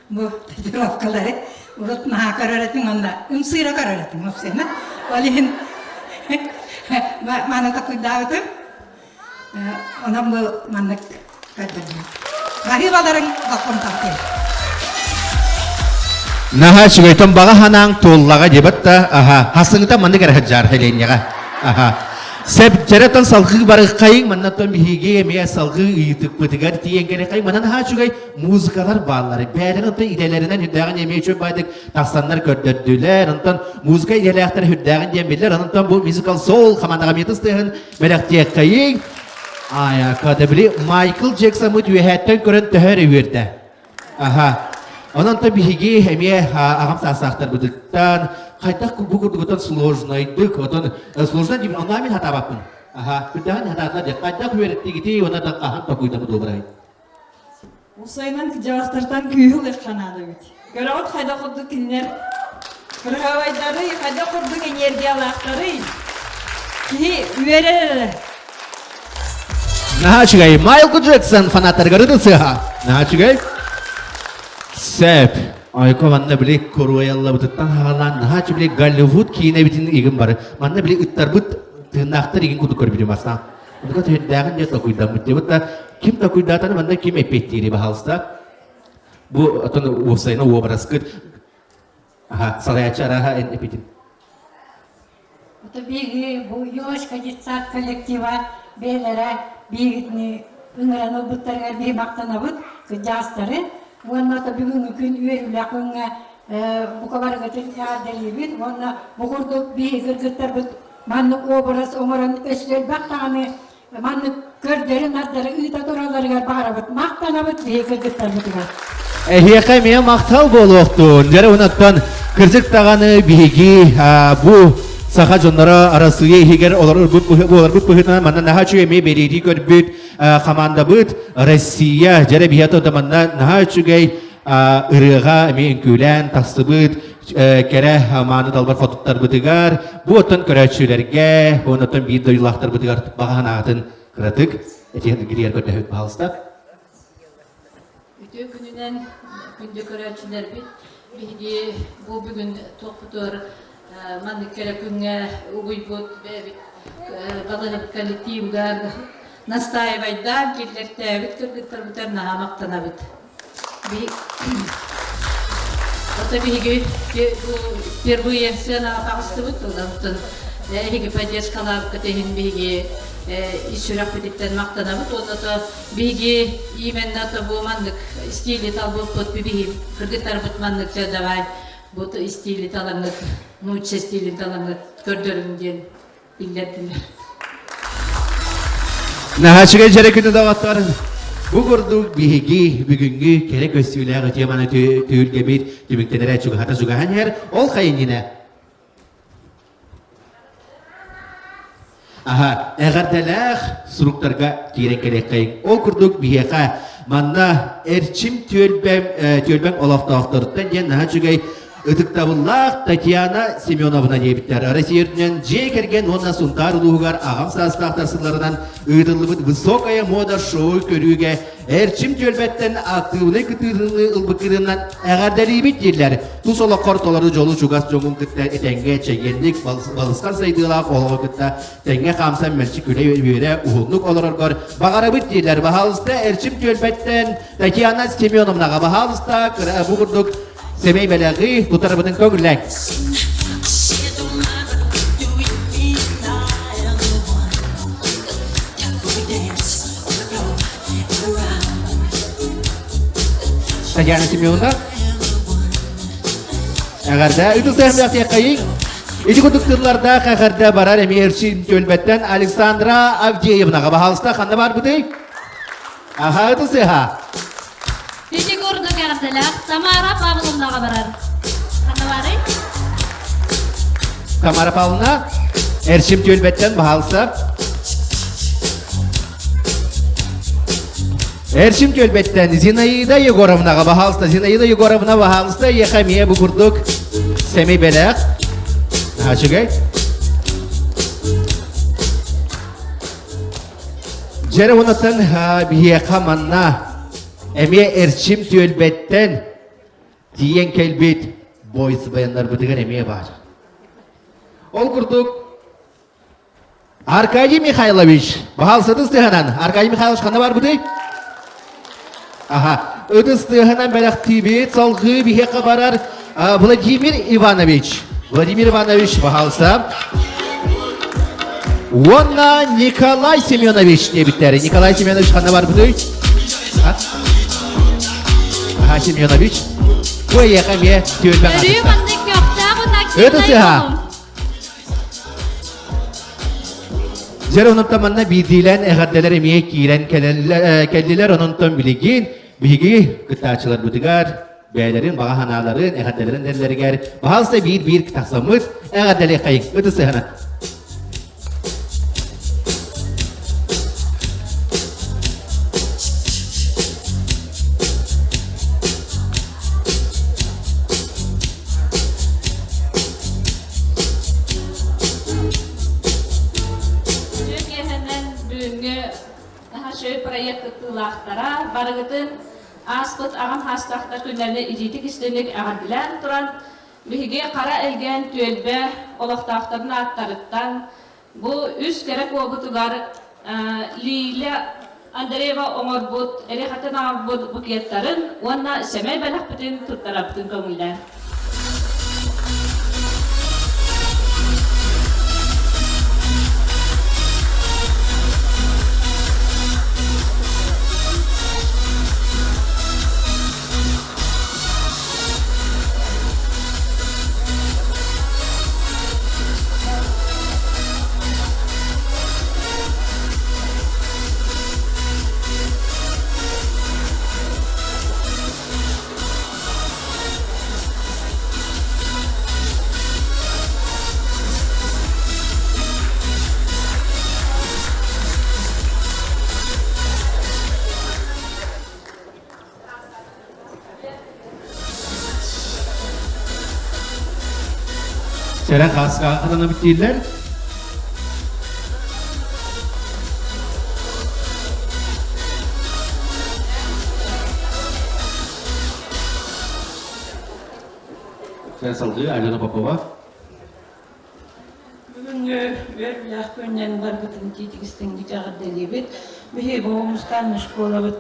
бу татуировкалары урут наһаа көрөр этим уонна ымсыыра көрөр этим уопсайынан. Ол иһин маны токуйдаабытым. Онон бу маннык көрдөрдүм. Баһыыбаларыҥ болҕомтоҕутун. Наһаа үчүгэйтэн баҕа санааҥ туоллаҕа диэбэт да, аха, хасыҥыта маннык эрэ сылдьаар Хеленяҕа. Аха. Сэбдьэрэтэн салгыы барыаххайыҥ, маннаттан биһиги эмиэ салгыы ыйытыкпытыгар тиийэн кэлиэххэйиҥ. Манан наһаа үчүгэй музыкалар бааллар. Бэйэлэрин оттон идэлэринэн үрдээҕин эмиэ үчүгэй баайдык тахсаннар көрдөрдүлэр. Онтон музыка идэлээхтэр үрдээҕин диэн биллэр. Онтон бу Musical Soul хамаандаҕа эмиэ тыс тыаһын бэлэхтиэххэйиҥ. Аайака да били Майкл Джексоммыт үөһээттэн көрөн төһө эрэ үөрдэ. Аха. Онон то биһиги эмиэ аҕам саастаахтарбытыттан хайдах бу курдугутан сложнайдык, отон сложно диибин, онно мин хатаабаппын. Аха, күрдэҕин хатаатылар диэх, хайдах үөрэттигитий уонна да хаһан токуйдамы дуобарай? Усайынан кыдьаҕастартан күүһү ылыахха наада эбит. Көрөҕүт хайдах курдук кинилэр кыраһабайдарый, хайдах курдук энергиялаахтарый. Киһи үөрэр эрэ. Наһаа үчүгэй. Майкл Джексон фанаттарыгар ытысыаха. Наһаа үчүгэй. Сөп. Ойко манна били куруойаллабытыттан хаалаан наһаа үчүгэй Голливуд киинэбитин игин бары. Манна били ыттарбыт тыыннаахтар игин курдук көрбүтүм аста. Онука түһүрдээҕин дьэ токуйдаммыт диэбит да ким токуйдаатаны манна ким эппиэттиири баһаалыста. Бу отон уопсайына уобараскыт аха салайааччы арааһа эн эпитин. Это биһиги бу Елочка детсад коллектива бэйэлэрэ биһигитини ыҥыран ылбыттарыгар биһи махтанабыт кырдьаҕастары уонна ото бүгүҥҥү күн үөрүүлээх күҥҥэ бука барыгытын эҕэрдэлиибит уонна бу курдук биһиги кыргыттарбыт маннык образ оҥорон өссө элбэх даҕаны маннык көрдөрү-нардары ыыта туралларыгар баҕарабыт махтанабыт биһиги кыргыттарбытыгар. Эһиэхэ эмиэ махтал буолуохтун. Дьэ онон кырдьык даҕаны биһиги бу саха дьонноро Арассыыйа иһигэр олорорбут буоларбыт быһыытынан манна наһаа үчүгэй эмиэ бэлиэтии көрбүт хамаандабыт Россия дьэрэ биһиэхэ да манна наһаа үчүгэй ырыаҕа эмиэ үҥкүүлээн тахсыбыт кэрэ мааны далбар хотуттарбытыгар бу оттон көрөөччүлэргэ уонна оттон биир дойдулаахтарбытыгар баҕа санаатын кыратык этиэн гириэр көрдөһүт пожалуйста. Үтүө күнүнэн күндү көрөөччүлэрбит биһиги бу бүгүн туохпутугар маннык кэрэ күҥҥэ угуйбут бэйэбит балыһыт коллективыгар настаивайдаан киллэртээбит кыргыттарбытыгар наһаа махтанабыт. Ото биһиги впервые сценаҕа таҕыстыбыт, онтон эһиги поддержкалаабыккыт иһин биһиги ис сүрэхпититтэн махтанабыт. Уонна то биһиги именно то бу маннык стили талбыппыт, биһиги кыргыттарбыт маннык давай бу стили талаҥҥыт, нуучча стилин талаҥҥыт көрдөрүҥ диэн биллэрдилэр. Наһаачыгай дьэрэ күнү доҕоттор. Бу курдук биһиги бүгүҥҥү кэрэ көстүүлээх үтүө маны түһүлгэбит түмүктэнэрэ чугаһата чугаһан иһэр. Ол хайынньына Аха, эҕэрдэлээх суруктарга киирэн кэлиэххэйиҥ. Ол курдук биһиэхэ манна Эрчим түөлбэм түөлбэҥ олохтоохторуттан диэн наһаа үчүгэй Ытыктабыллаах Татьяна Семеновна диэбиттэр. Россия үрдүнэн дьиэ кэргэн уонна Сунтаар улууһугар аҕам саастаахтар сылларынан ыытыллыбыт «Высокая мода» шоу көрүүгэ Эрчим түөлбэттэн актыыбынай кыттыыны ылбыккытынан эҕэрдэлиибит дииллэр. Тус олоххор толору дьолу чугас дьоҥҥун кытта этэҥҥэ чэгиэнник, балысхан сайдыылаах олоҕу кытта тэҥҥэ хаамсан мэлдьи күлэ-үөрэ уһуннук олороргор баҕарабыт дииллэр. Баһаалыста Эрчим түөлбэттэн Татьяна Семеновнаҕа баһаалыста бу курдук Сэмэй бэлэҕи тутарбытын көҥүллээҥ. Татьяна Семеновна, эҕэрдэ ытыс Ити курдук тыллардаах эҕэрдэ барар эмиэ Эрчим түөлбэттэн Александра Авдеевнаҕа баһаалыста ханна барбытый? Аха ытыс ыһа. Ити курдук эҕэрдэлээх Тамара Павловнаҕа барар. Ханна барый? Тамара Павловна, Эрчим түөлбэттэн баһаалыста. Эрчим түөлбэттэн Зинаида Егоровнаҕа баһаалыста. Зинаида Егоровна баһаалыста эйиэхэ эмиэ бу курдук сэмэй бэлэх. Ачыгай. Дьэрэ уонаттан биһиэхэ манна эмиэ Эрчим түөлбэттэн тиийэн кэлбит бойс баяннарбытыгар эмиэ баар. Ол курдук Аркадий Михайлович, баһаалыста ытыс тыаһынан. Аркадий Михайлович ханна барбытый? Аха, ытыс тыаһынан бэлэхтиибит, салгыы биһиэхэ барар Владимир Иванович. Владимир Иванович, баһаалыста. Уонна Николай Семенович диэбиттэр. Николай Семенович ханна барбытый? Аха, Семенович. Бу эйиэхэ эмиэ түөлбэҥ Өрүү маннык көхтөөх уонна Ытыс тыаһа. Дьэр онтон манна биирдиилээн эҕэрдэлэр эмиэ киирэн кэллилэр. Ононтон билигин биһиги кыттааччыларбытыгар бэйэлэрин баҕа санааларын, эҕэрдэлэрин дэллэригэр баһаалыста биир-биир тахсаммыт эҕэрдэлиэххэйиҥ ытыс сыһана. Үтүө киэһэнэн бүгүҥҥү наһаа үчүгэй проект кыттыылаахтара барыгытын ааспыт аҕам хаастаахтар күннэрин итиитик истиҥник эҕэрдэлээн туран биһиги Хара Элгээн түөлбэ олохтоохторун ааттарыттан бу үс кэрэ куобутугар Лиля Андреева оҥорбут, эрихатын аҕалбыт букеттарын уонна сэмэй бэлэхпитин туттарабытын көҥүллээн. Сэрэ хааска хатанабыт дииллэр. Сэр салгыы Алена Попова. Бүгүҥҥү үөрүүлээх күнүнэн барбытын тиитик-истиҥник эҕэрдэлиибит. Биһиги бу музыкальнай школабыт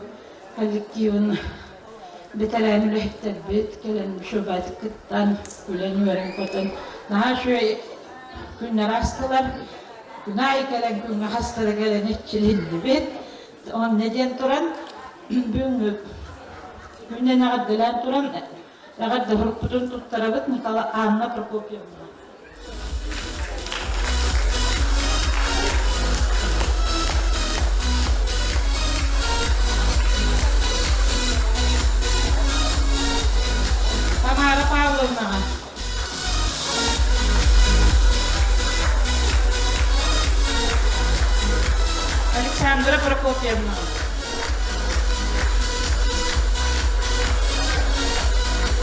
коллективын бэтэрээн үлэһиттэрбит кэлэн үчүгэйдик кыттан, күлэн-үөрэн-көтөн наһаа үчүгэй күннэр аастылар. Күн аайы кэлэн күҥҥэ хастара кэлэн иччилиһиннибит. Онно диэн туран бүгүҥҥү күнүнэн эҕэрдэлээн туран эҕэрдэ сурукпутун туттарабыт Николай Анна Прокопьевна. Тамара Павловнаҕа. Александра Прокопьевна.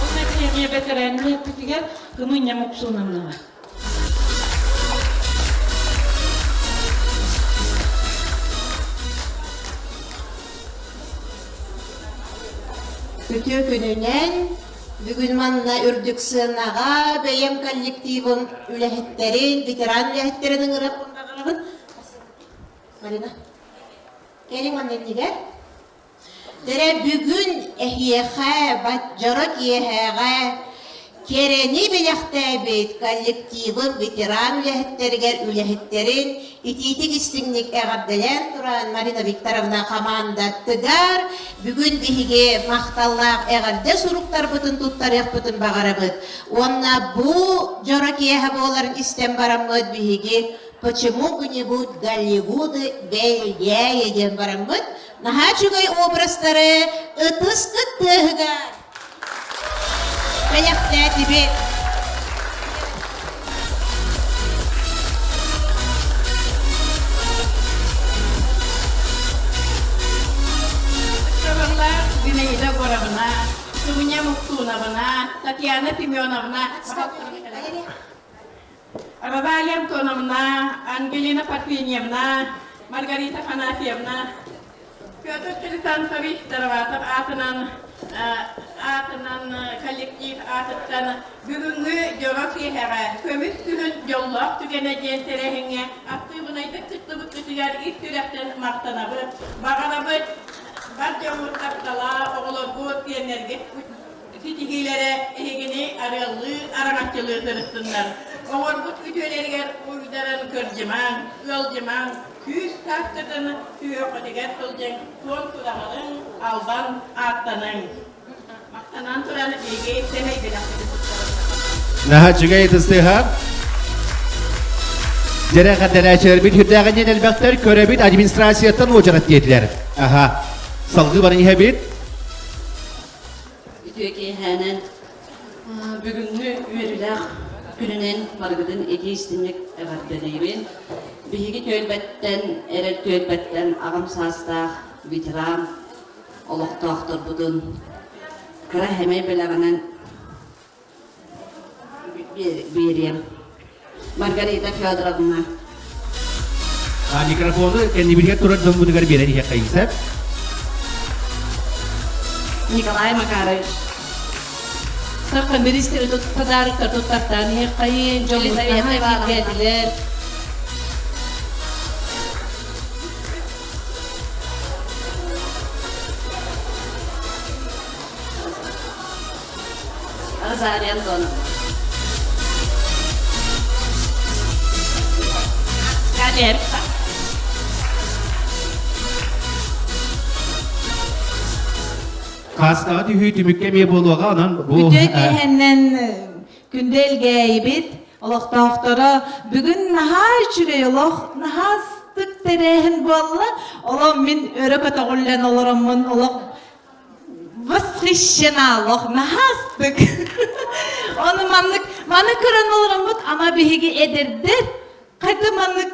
Онно премия бэтэрээнин эппитигэр Кымынньа Муксуновнаҕа. Үтүө күнүнэн бүгүн манна үрдүк сыанаҕа бэйэм коллективым үлэһиттэрин, ветеран үлэһиттэрин ыҥырыахпын баҕарабын. Марина, кэлиҥ манна иннигэр. Дэрэ бүгүн эһиэхэ дьоро киэһээҕэ кэрэни бэлэхтээбит коллективым ветеран үлэһиттэригэр үлэһиттэрин итиитик истиҥник эҕэрдэлээн туран Марина Викторовна хамаандатыгар бүгүн биһиги махталлаах эҕэрдэ суруктарбытын туттарыахпытын баҕарабыт уонна бу дьоро киэһэ буоларын истэн бараммыт биһиги почему бы не будь Голливуды бэлгээйэ диэн бараммыт Наһаа үчүгэй образтары ытыс кыттыаһыгар бэлэхтээтибит. Ыксабыллаах Зинаида Егоровна, Сумня Муктуновна, Татьяна Семеновна, Розалия Антоновна, Ангелина Парфеньевна, Маргарита Афанасьевна, Петр Хрисанфович Староватов аатынан аатынан коллектив аатыттан бүгүҥҥү дьоро киэһэҕэ көмүс күһүн дьоллоох түгэнэ диэн тэрээһиҥҥэ актыыбынайдык кыттыбыккытыгар ис сүрэхтэн махтанабыт, баҕарабыт бар дьоммут таптала, оҕолорбут, сиэннэргит ситиһиилэрэ эһигини арыаллыы, араҥаччылыы сырыттыннар. Оҥорбут үтүөлэригэр уйдаран кырдьымаҥ, ыалдьымаҥ, күүс сааскытын сүһүөххүтүгэр сылдьыҥ, суон сураҕырыҥ, албан ааттаныҥ. Махтанан туран биһиги сэмэй бэлэхпитин туттарабыт. Наһаа үчүгэй ытыстыһа. Дьэрэ хаддалааччыларбыт үрдээҕин диэн элбэхтэр көрөбүт администрацияттан уочарат диэтилэр. Аха. Салгыы баран иһэбит. Үтүө киэһээнэн бүгүҥҥү үөрүүлээх күнүнэн барыгытын итии-истиҥник эҕэрдэлиибин. Биһиги түөлбэттэн, эрэл түөлбэттэн аҕам саастаах ветеран олохтоохторбутун кыра хэмэй бэлэҕинэн биэриэм. Маргарита Федоровна. Микрофону кэннибитигэр турар дьоммутугар биэрэн иһиэххэйиҥ сөп. Николай Макарович. Саха министр подарок туттартаан иһиэххэйин, дьоммут наһаа киэргээтилэр. Розалия Антоновна. Хаастаҕа түһүү түмүккэ эмиэ буолуоҕа, онон бу Үтүө киэһэннэн күндү элгээйибит олохтоохторо бүгүн наһаа үчүгэй олох, наһаа астык тэрээһин буолла. Олох мин өрө көтөҕүллэн олороммун олох восхищена олох наһаа астык. Ону маннык маны көрөн олороммут ама биһиги эдэрдэр хайда маннык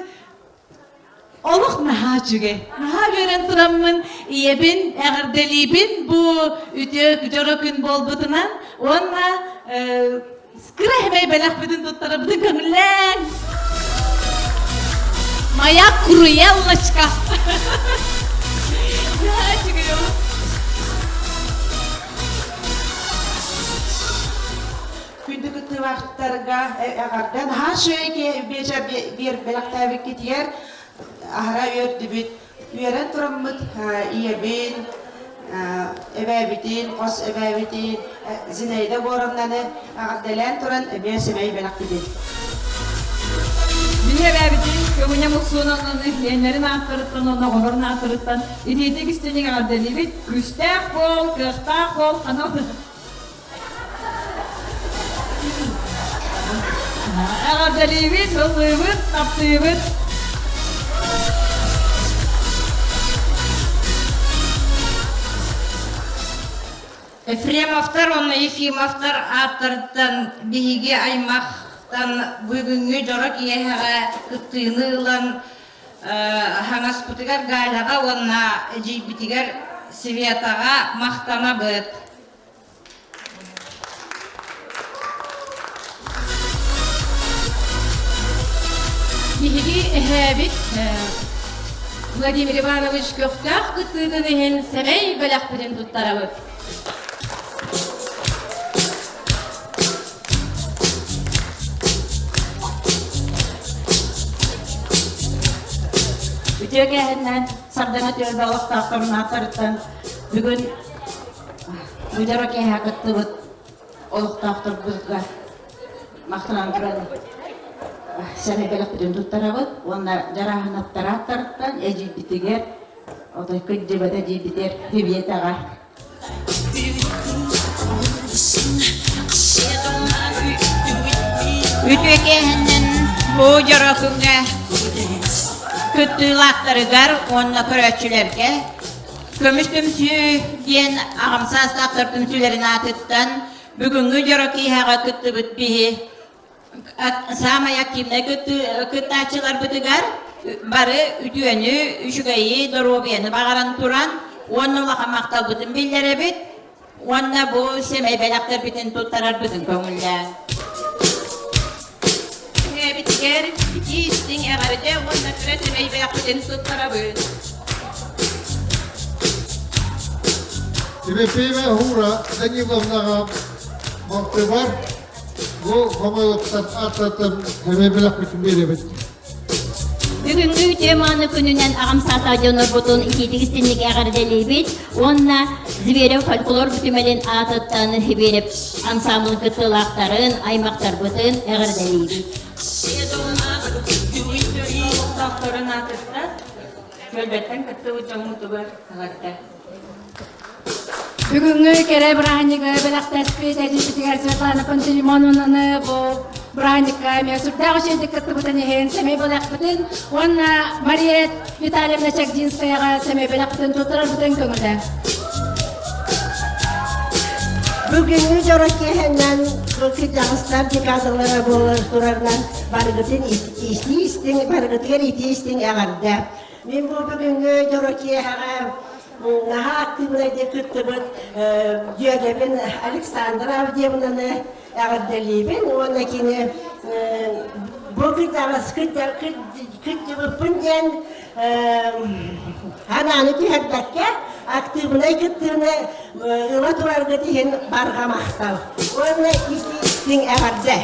Олох наһаа үчүгэй. Наһаа үөрэн тураммын ийэбин эҕэрдэлиибин бу үтүө дьоро күн буолбутунан уонна кыра эһэмэй бэлэхпитин туттарабытын көҥүллээн. Моя куруеллочка. Наһаа үчүгэй олох. Күндү кыттыылаахтарга эҕэрдэ наһаа үчүгэй биэчэр биэр бэлэхтээбиккитигэр аһара үөрдүбүт. Үөрэн тураммыт ийэбин, эбээбитин, хос эбээбитин Зинаида Горовнаны эҕэрдэлээн туран эмиэ сэмэй бэлэхпитин. Мин эбээбитин Көҥүнэ Муксуновнаны иэннэрин ааттарыттан уонна оҕолорун ааттарыттан итиитик истиҥник эҕэрдэлиибит. Күүстээх буол, кыахтаах буол, ханан Эҕэрдэлиибит, ыллыыбыт, таптыыбыт. Ефремовтар уонна Ефимовтар ааттарыттан биһиги аймахтан бүгүҥҥү дьоро киэһэҕэ кыттыыны ылан хаҥаспытыгар Галяҕа уонна эдьиийбитигэр Светаҕа махтанабыт. Биһиги эһээбит Владимир Иванович көхтөөх кыттыытын иһин сэмэй бэлэхпитин туттарабыт. Үтүө кээһиннэн Сардаҥа түөлбэ олохтоохторун ааттарыттан бүгүн Бу дьоро киэһэ кыттыбыт олохтоохторбутугар махтанан туран сэмэй бэлэхпитин туттарабыт уонна дьарааһынаптарааттарыттан эдьиийбитигэр отой кырдьыбата эдьиийбитигэр Хибиэтэҕэ Үтүө киэһэннэн бу дьоро күҥҥэ кыттыылаахтарыгар уонна көрөөччүлэргэ Көмүс түмсүү диэн аҕам саастаахтар түмсүүлэрин аатыттан бүгүҥҥү дьоро киэһэҕэ кыттыбыт биһи саамай активнай кыттааччыларбытыгар бары үтүөнү, үчүгэйи, доруобуйаны баҕаран туран уонна улахан махталбытын биллэрэбит уонна бу сэмэй бэлэхтэрбитин туттарарбытын көҥүллээҥ. Эбитигэр итии истиҥ эҕэрдэ уонна кыра сэмэй бэлэхпитин туттарабыт. Тимофеева Хура Даниловнаҕа малтыбар бу хомойуктан аттаттан сэмэй бэлэхпитин биэрэбит. Бүгүҥҥү үтүө мааны күнүнэн аҕам саастаах дьоннорбутун итиитик истинник эҕэрдэлиибит уонна Зверев фольклор түмэлин аатыттан Зверев ансаамбылын кыттыылаахтарын, аймахтарбытын эҕэрдэлиибит. Олохтоохторун аатыттан түөлбэттэн кыттыбыт дьоммутугар эҕэрдэ. Бүгүҥҥү кэрэ бырааһынньыгы бэлэхтэспит эдьиийбитигэр Светлана Пантелеймоновнаны бу бырааһынньыкка эмиэ сүрдээх үчүгэйдик кыттыбытын иһин сэмэй бэлэхпитин уонна Мария Витальевна Чагдинскаяҕа сэмэй бэлэхпитин туттарарбытын көҥүлэ. Бүгүҥҥү дьоро киэһэннэн кырдьаҕастар декадалара буолар турарынан барыгытын итии истиҥ барыгытыгар итии истиҥ эҕэрдэ. Мин бу бүгүҥҥү дьоро киэһэҕэ наһаа актыыбынайдык кыттыбыт дьүөгэбин Александра Авдеевнаны эҕэрдэлиибин уонна кини бу кырдьаҕас кырдьыбыппын диэн санааны түһэрбэккэ актыыбынай кыттыыны ыла тураргыт иһин барҕа махтал уонна итии эҕэрдэ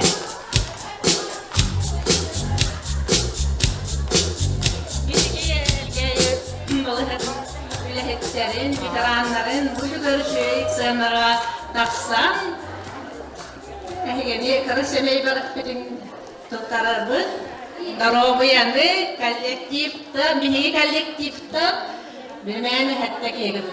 Үлэһиттэрин, ветераннарын бу үчүгэй сценаҕа тахсан. Эһигини кырыс сэмэй бэлэхпитин туттарарбыт. Доруобуйаны коллективтан, биһиги коллективтан билимээн эһэттэ киһигин.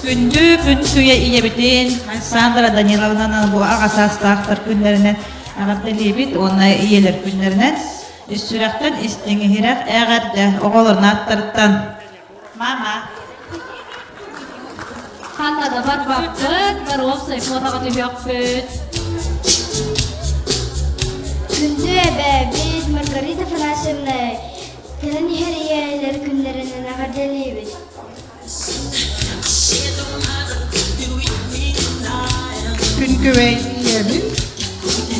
Күндү күн сүгэ ийэбитин Александра Даниловнаны бу аҕа саастаахтар күннэринэн эҕэрдэлиибит уонна ийэлэр күннэринэн ис сүрэхтэн истиҥ иһирэх эҕэрдэ оҕолорун ааттарыттан Мама. Ханна да барбаппыт, баруопсай фотоҕа түһүөхпүт. Күндү эбээбит Маргарита Афанасьевна кэлэн иһэр ийэлэр күннэринэн эҕэрдэлиибит. Күн күбэй ийэбин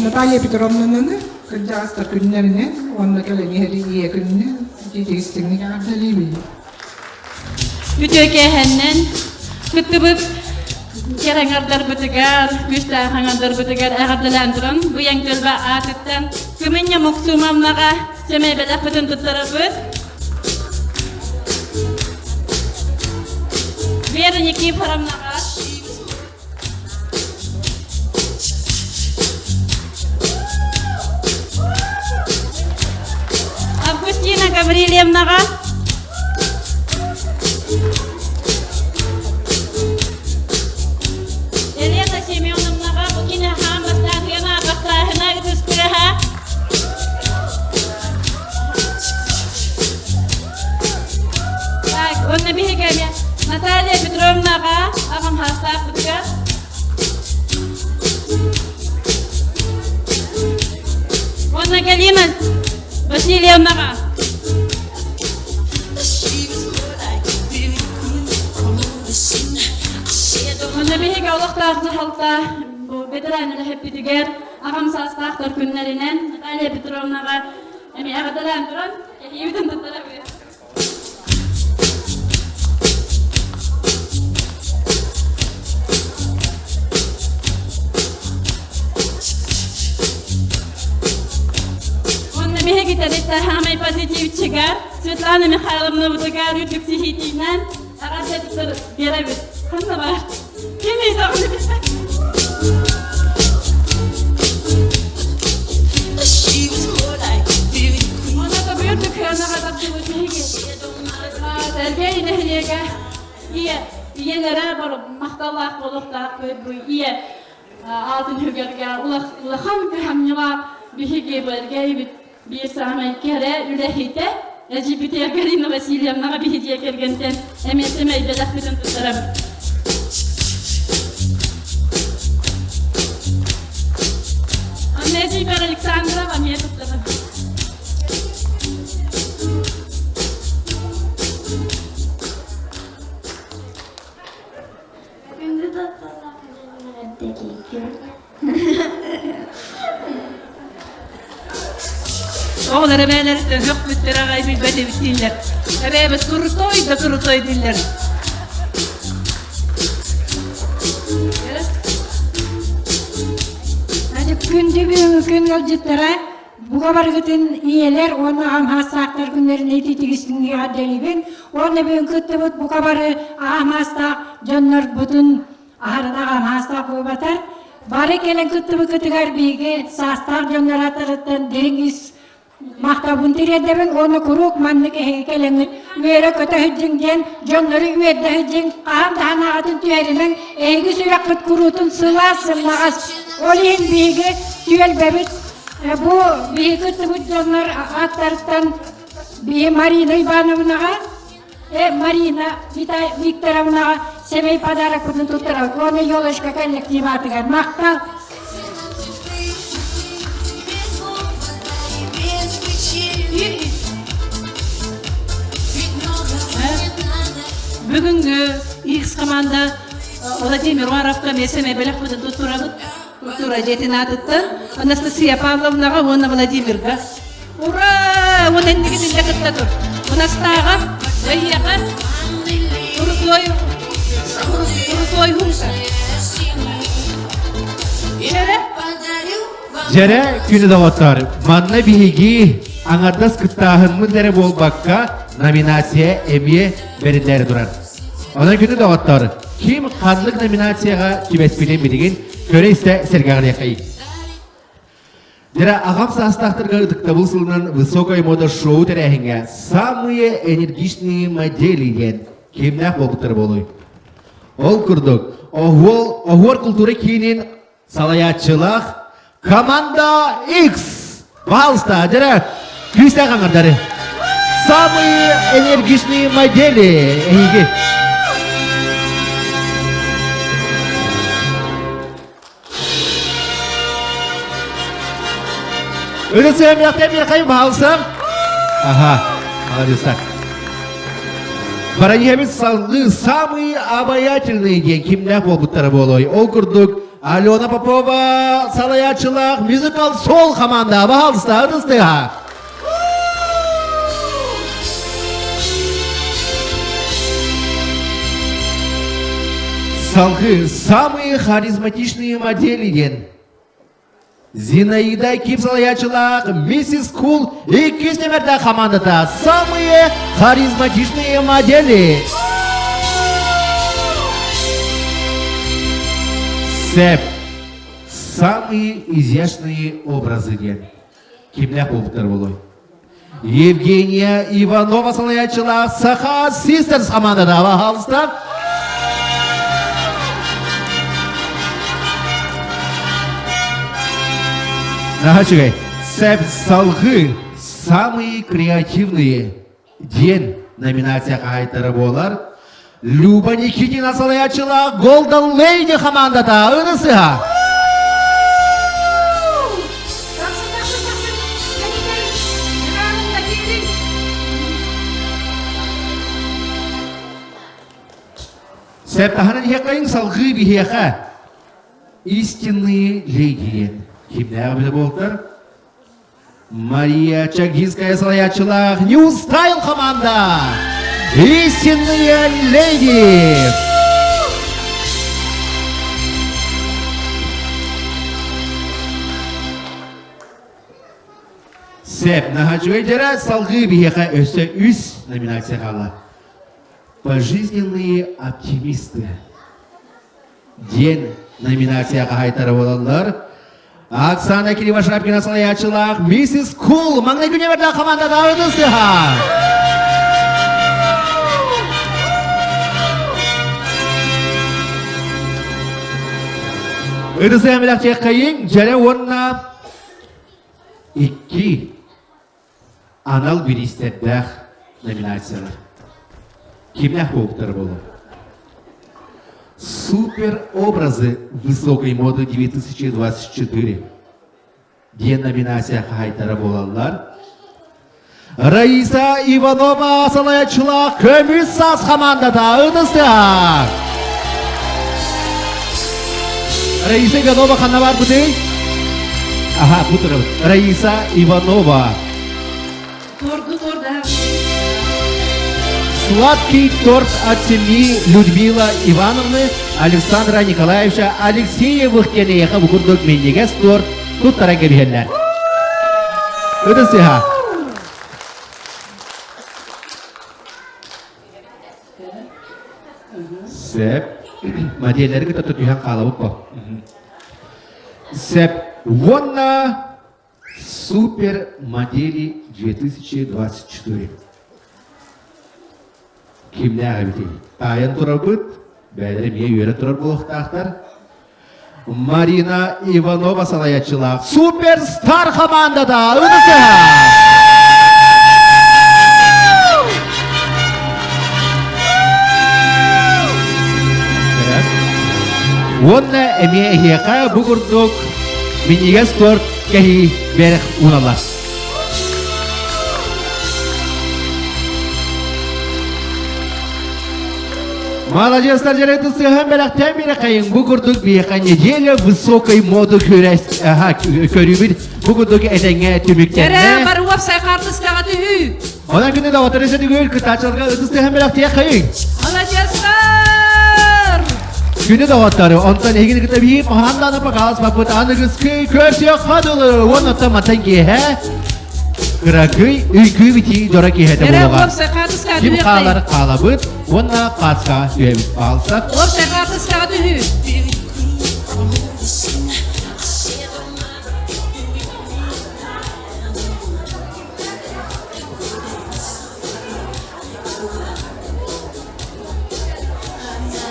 Наталья Петровнаны кырдьаҕастар күннэринэн уонна кэлэн иһэр ийэ күнүнэн итиитик-истиҥник эҕэрдэлиибин. Үтүө кээһэннэн кыттыбыт кэр аҥардарбытыгар, күүстээх аҥардарбытыгар эҕэрдэлээн туран, быйаҥ түөлбэ аатыттан Кымынньа Муксумовнаҕа сэмэй бэлэхпитин туттарабыт. Вера Никифоровнаҕа Августина Гаврильевнаҕа Елена Семеновнаҕа бу кини хаан бастаатыгана бастааһына ытыстыаһа Так, уонна биһиги эмиэ Наталья Петровнаҕа аҕам хаастаахпытыгар Уонна Галина Васильевнаҕа Уонна биһиги олохтоох дьаһалта бу ветеран үлэһиппитигэр аҕам саастаахтар күннэринэн Наталья Петровнаҕа эмиэ эҕэрдэлээн туран кэһиибитин туттарабыт. Уонна биһиги тэрилтэ хаамай позитивчигар Светлана Михайловнабытыгар үрдүк сиһиитинэн эҕэрдэ биэрэбит. Ханна бар? Ким Сергей нэһилиэгэ ийэ ийэлэрэ махталлаах буолуохтаах бу ийэ аатын үгэргэ улахан кыһамньылаах биһиги бэргэйбит биир саамай кэрэ үлэһитэ Эдьиийбитигэр Галина Васильевнаҕа биһи дьиэ кэргэнтэн эмиэ сэмэй бэлэхпитин туттарабыт. Анна эдьиийбэр Александрова эмиэ туттарабыт. Күндү тапталлаах дьоннор эрдэлиигин. Оҕолор эбээлэриттэн сөхпүттэр аҕай билбэт эбит дииллэр. Эбээбит крутой да крутой дииллэр. Күндү бүгүҥҥү күн ыалдьыттара бука барыгытын ийэлэр уонна аҕам саастаахтар күннэрин ититигистиҥҥэ эҕэрдэлиибин уонна бүгүн кыттыбыт бука бары аҕам саастаах дьоннорбутун аһарына аҕам саастаах буолбатар бары кэлэн кыттыбыккытыгар биһиги саастаах дьоннор ааттарыттан дириҥ ис махталбын тириэрдэбин уонна куруук маннык эһиги кэлэҥҥит үөрэ-көтө сылдьыҥ диэн дьоннору үөрдэ сылдьыҥ хаһан да санааҕытын түһэримэҥ эһиги сүрэххит куруутун сылаас сымнаҕас ол иһин биһиги түөлбэбит бу биһиги кыттыбыт дьоннор ааттарыттан биһи Марина Ивановнаҕа Марина Викторовнаҕа сэмэй подарокпытын туттарабыт уонна елочка коллектив аатыгар махтал Бүгүҥҥү X команда Владимир Уаровка эмиэ сэмэй бэлэхпитин туттарабыт. Культура дьиэтин аатыттан Анастасия Павловнаҕа уонна Владимирга. Ура! Уон иннигитин да кытта тур. Унастааҕа, эһиэхэ, крутой, крутой хумса. Дьэрэ? Дьэрэ күнү доҕоттор, манна биһиги аҥардас кыттааһыммыт эрэ буолбакка, номинация эмиэ бэриллээри турар. Онон күнү доҕоттор, ким ханнык номинацияҕа түбэспитин билигин көрө-истэ сэргэҕэлиэхэй. Дьэ, аҕам саастаахтарга ытыктабыл сылынан «Высокая мода» шоу тэрээһиҥҥэ «Самые энергичные модели» диэн кимнээх буолбуттара буолуой? Ол курдук, Оһуор култуура киинин салайааччылаах команда X! Пожалуйста, дьэ, күүстээх аҥардары. Самые энергичные модели эһиги. Ырысыамяхта мирхай баалсам. Ага, молодец. Бараньябит салгыы самые обаятельные диэн кимнээх буолбуттара буолуой. Ол курдук Алена Попова салайааччылаах мюзикл Сол команда баһалыста ытыстыха. Салгыы самые харизматичные модели диэн Зинаида Кип салайааччылаах Миссис Кул иккис нөмердээх хамаандата самые харизматичные модели. Сэп. Самые изящные образы диэн. Кимнээх буолбуттар буолуой? Евгения Иванова салайааччылаах Саха Систерс хамаандата пожалуйста. Наһаа үчүгэй. Сэп салгыы самые креативные диэн номинация хаһаайыттара буолар. Люба Никитина салайааччылаах Golden Lady хамаандата ынысыһа. Септаһынан иһиэххэйин салгыы биһиэхэ истинные леди кимнээх билэ буолтар Мария Чагинская салайааччылаах New Style команда! Истинные леди! Сеп, наһаа дьэрэ салгыы биһиэхэ өссө үс номинация хаалла. Пожизненные оптимисты диэн номинация хаһаайтара буолаллар. Оксана Кривошапкина салайааччылаах Миссис Кул маҥнай күнү командата ытыстыха. Ытысыһа билэхчиэххэйиҥ, дьэрэ уонна икки анал бириистэрдээх номинациялар. Кимнээх буолбуттара буолуо? Супер-образы высокой моды 2024 диэн номинация хаһаайыттара буолаллар. Раиса Иванова салайааччылаах Көмүс саас хамаандата ытыстыа! Раиса Иванова ханна барбытый? Аха, бу турабыт. Раиса Иванова. Торду торда. Сладкий торт от семьи Людмила Ивановны, Александра Николаевича Алексеевых диэн бу курдук минньигэс торт туттаран кэбиһэллэр. Ытысыһа. Сөп. Модельлэри кытта түһэн хаалабыт бо. Сөп. Уонна супер модели 2024. Кимнээх эбитий? Таайан турарбыт, бэйэлэрэ эмиэ үөрэ турар буолуохтаахтар. Марина Иванова салайааччылаах Суперстар хамаандата ытысыһа! Уонна эмиэ эһиэхэ бу курдук минньигэс торт кэһии бэрэх уналар. Маладьыастар дьарыгы сыһан бэлэхтээн биэрэхэйин бу курдук биһиэхэ неделя высокой моды күрэс көрүүбүт бу курдук этэҥҥэ түмүктэннэ. Эрэ бары уопсай хаартыскаҕа түһүү. Онон күнү доҕоттору сэтигүүр кытааччыларга ытыс тыаһын бэлэхтиэххэйин. Маладьыастар! Күнү доҕоттору, онтон эһигини кытта биир хаһан даҕаны покаласпаппыт аныгыскы көрсүөххэ дылы уонна оттон мантан киэһэ. Кыракый үҥкүү битии дьоро киһитэ буолуоҕа. Ким хаалар хаалабыт уонна хааскаҕа түһэбит. Хаалсак. Уопсай хаатыскаҕа түһүү.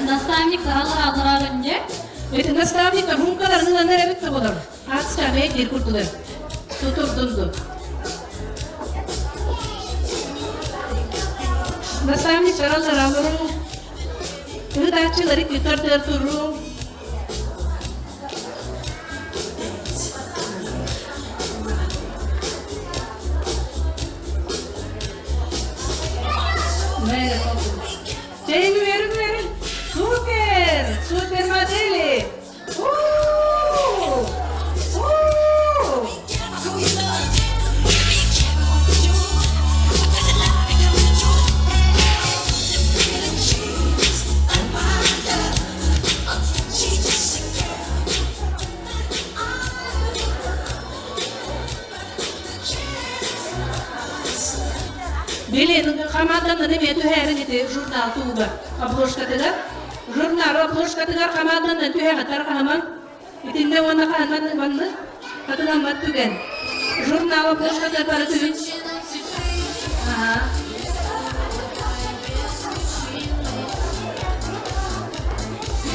Наставник аллараа өнне. Эти наставник рункаларынан эрэбит тоҕолор. Хаатыскаҕа диир курдугар. Тутурдунду. Наставник аллараа Ыытааччылары күтэрдэр туруу. Чэйин үөрүн үөрүн. Супер! Супер модели! Билин хамаанданан эмиэ түһээрин ити журнал туһугар обложкатыгар журнал обложкатыгар хамаанданан түһэҕэ тарҕаһаман итиннэ уонна хаһан маннык хатыламмат түгэн журнал обложкатыгар бары түһүн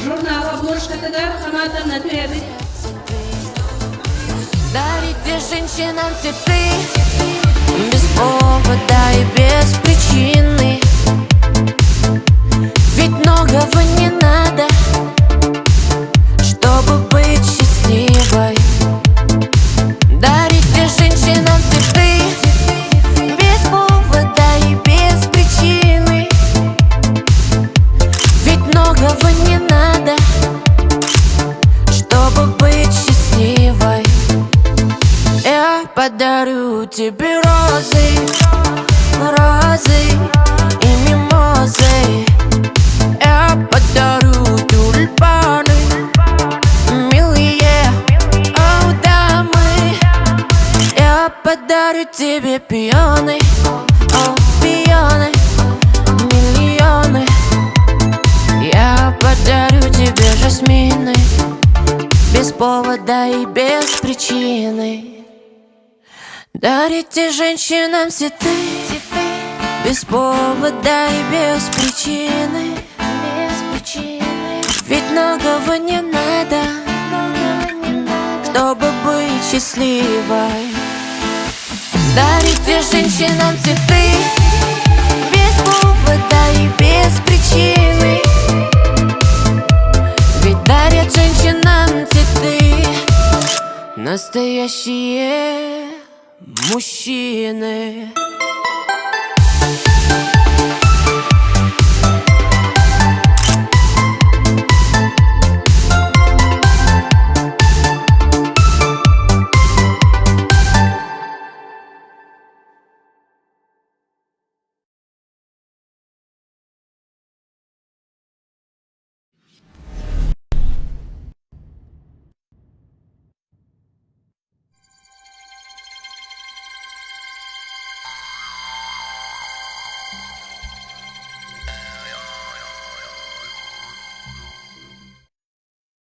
Журнал обложкатыгар хамаанданан түһэбит. Дарите женщинам цветы без повода и без причины. Ведь многого не надо, чтобы быть счастливой. Дарите женщинам цветы без повода и без причины. Ведь многого не надо, чтобы быть счастливой. Я подарю тебе розы, розы и мимозы. Я подарю тюльпаны, милые, о, дамы. Я подарю тебе пионы, о, пионы, миллионы. Я подарю тебе жасмины без повода и без причины. Дарите женщинам цветы без повода и без причины. Без причины. Ведь многого не надо, чтобы быть счастливой. Дарите женщинам цветы без повода и без причины. Ведь дарят женщинам цветы настоящие мужчины.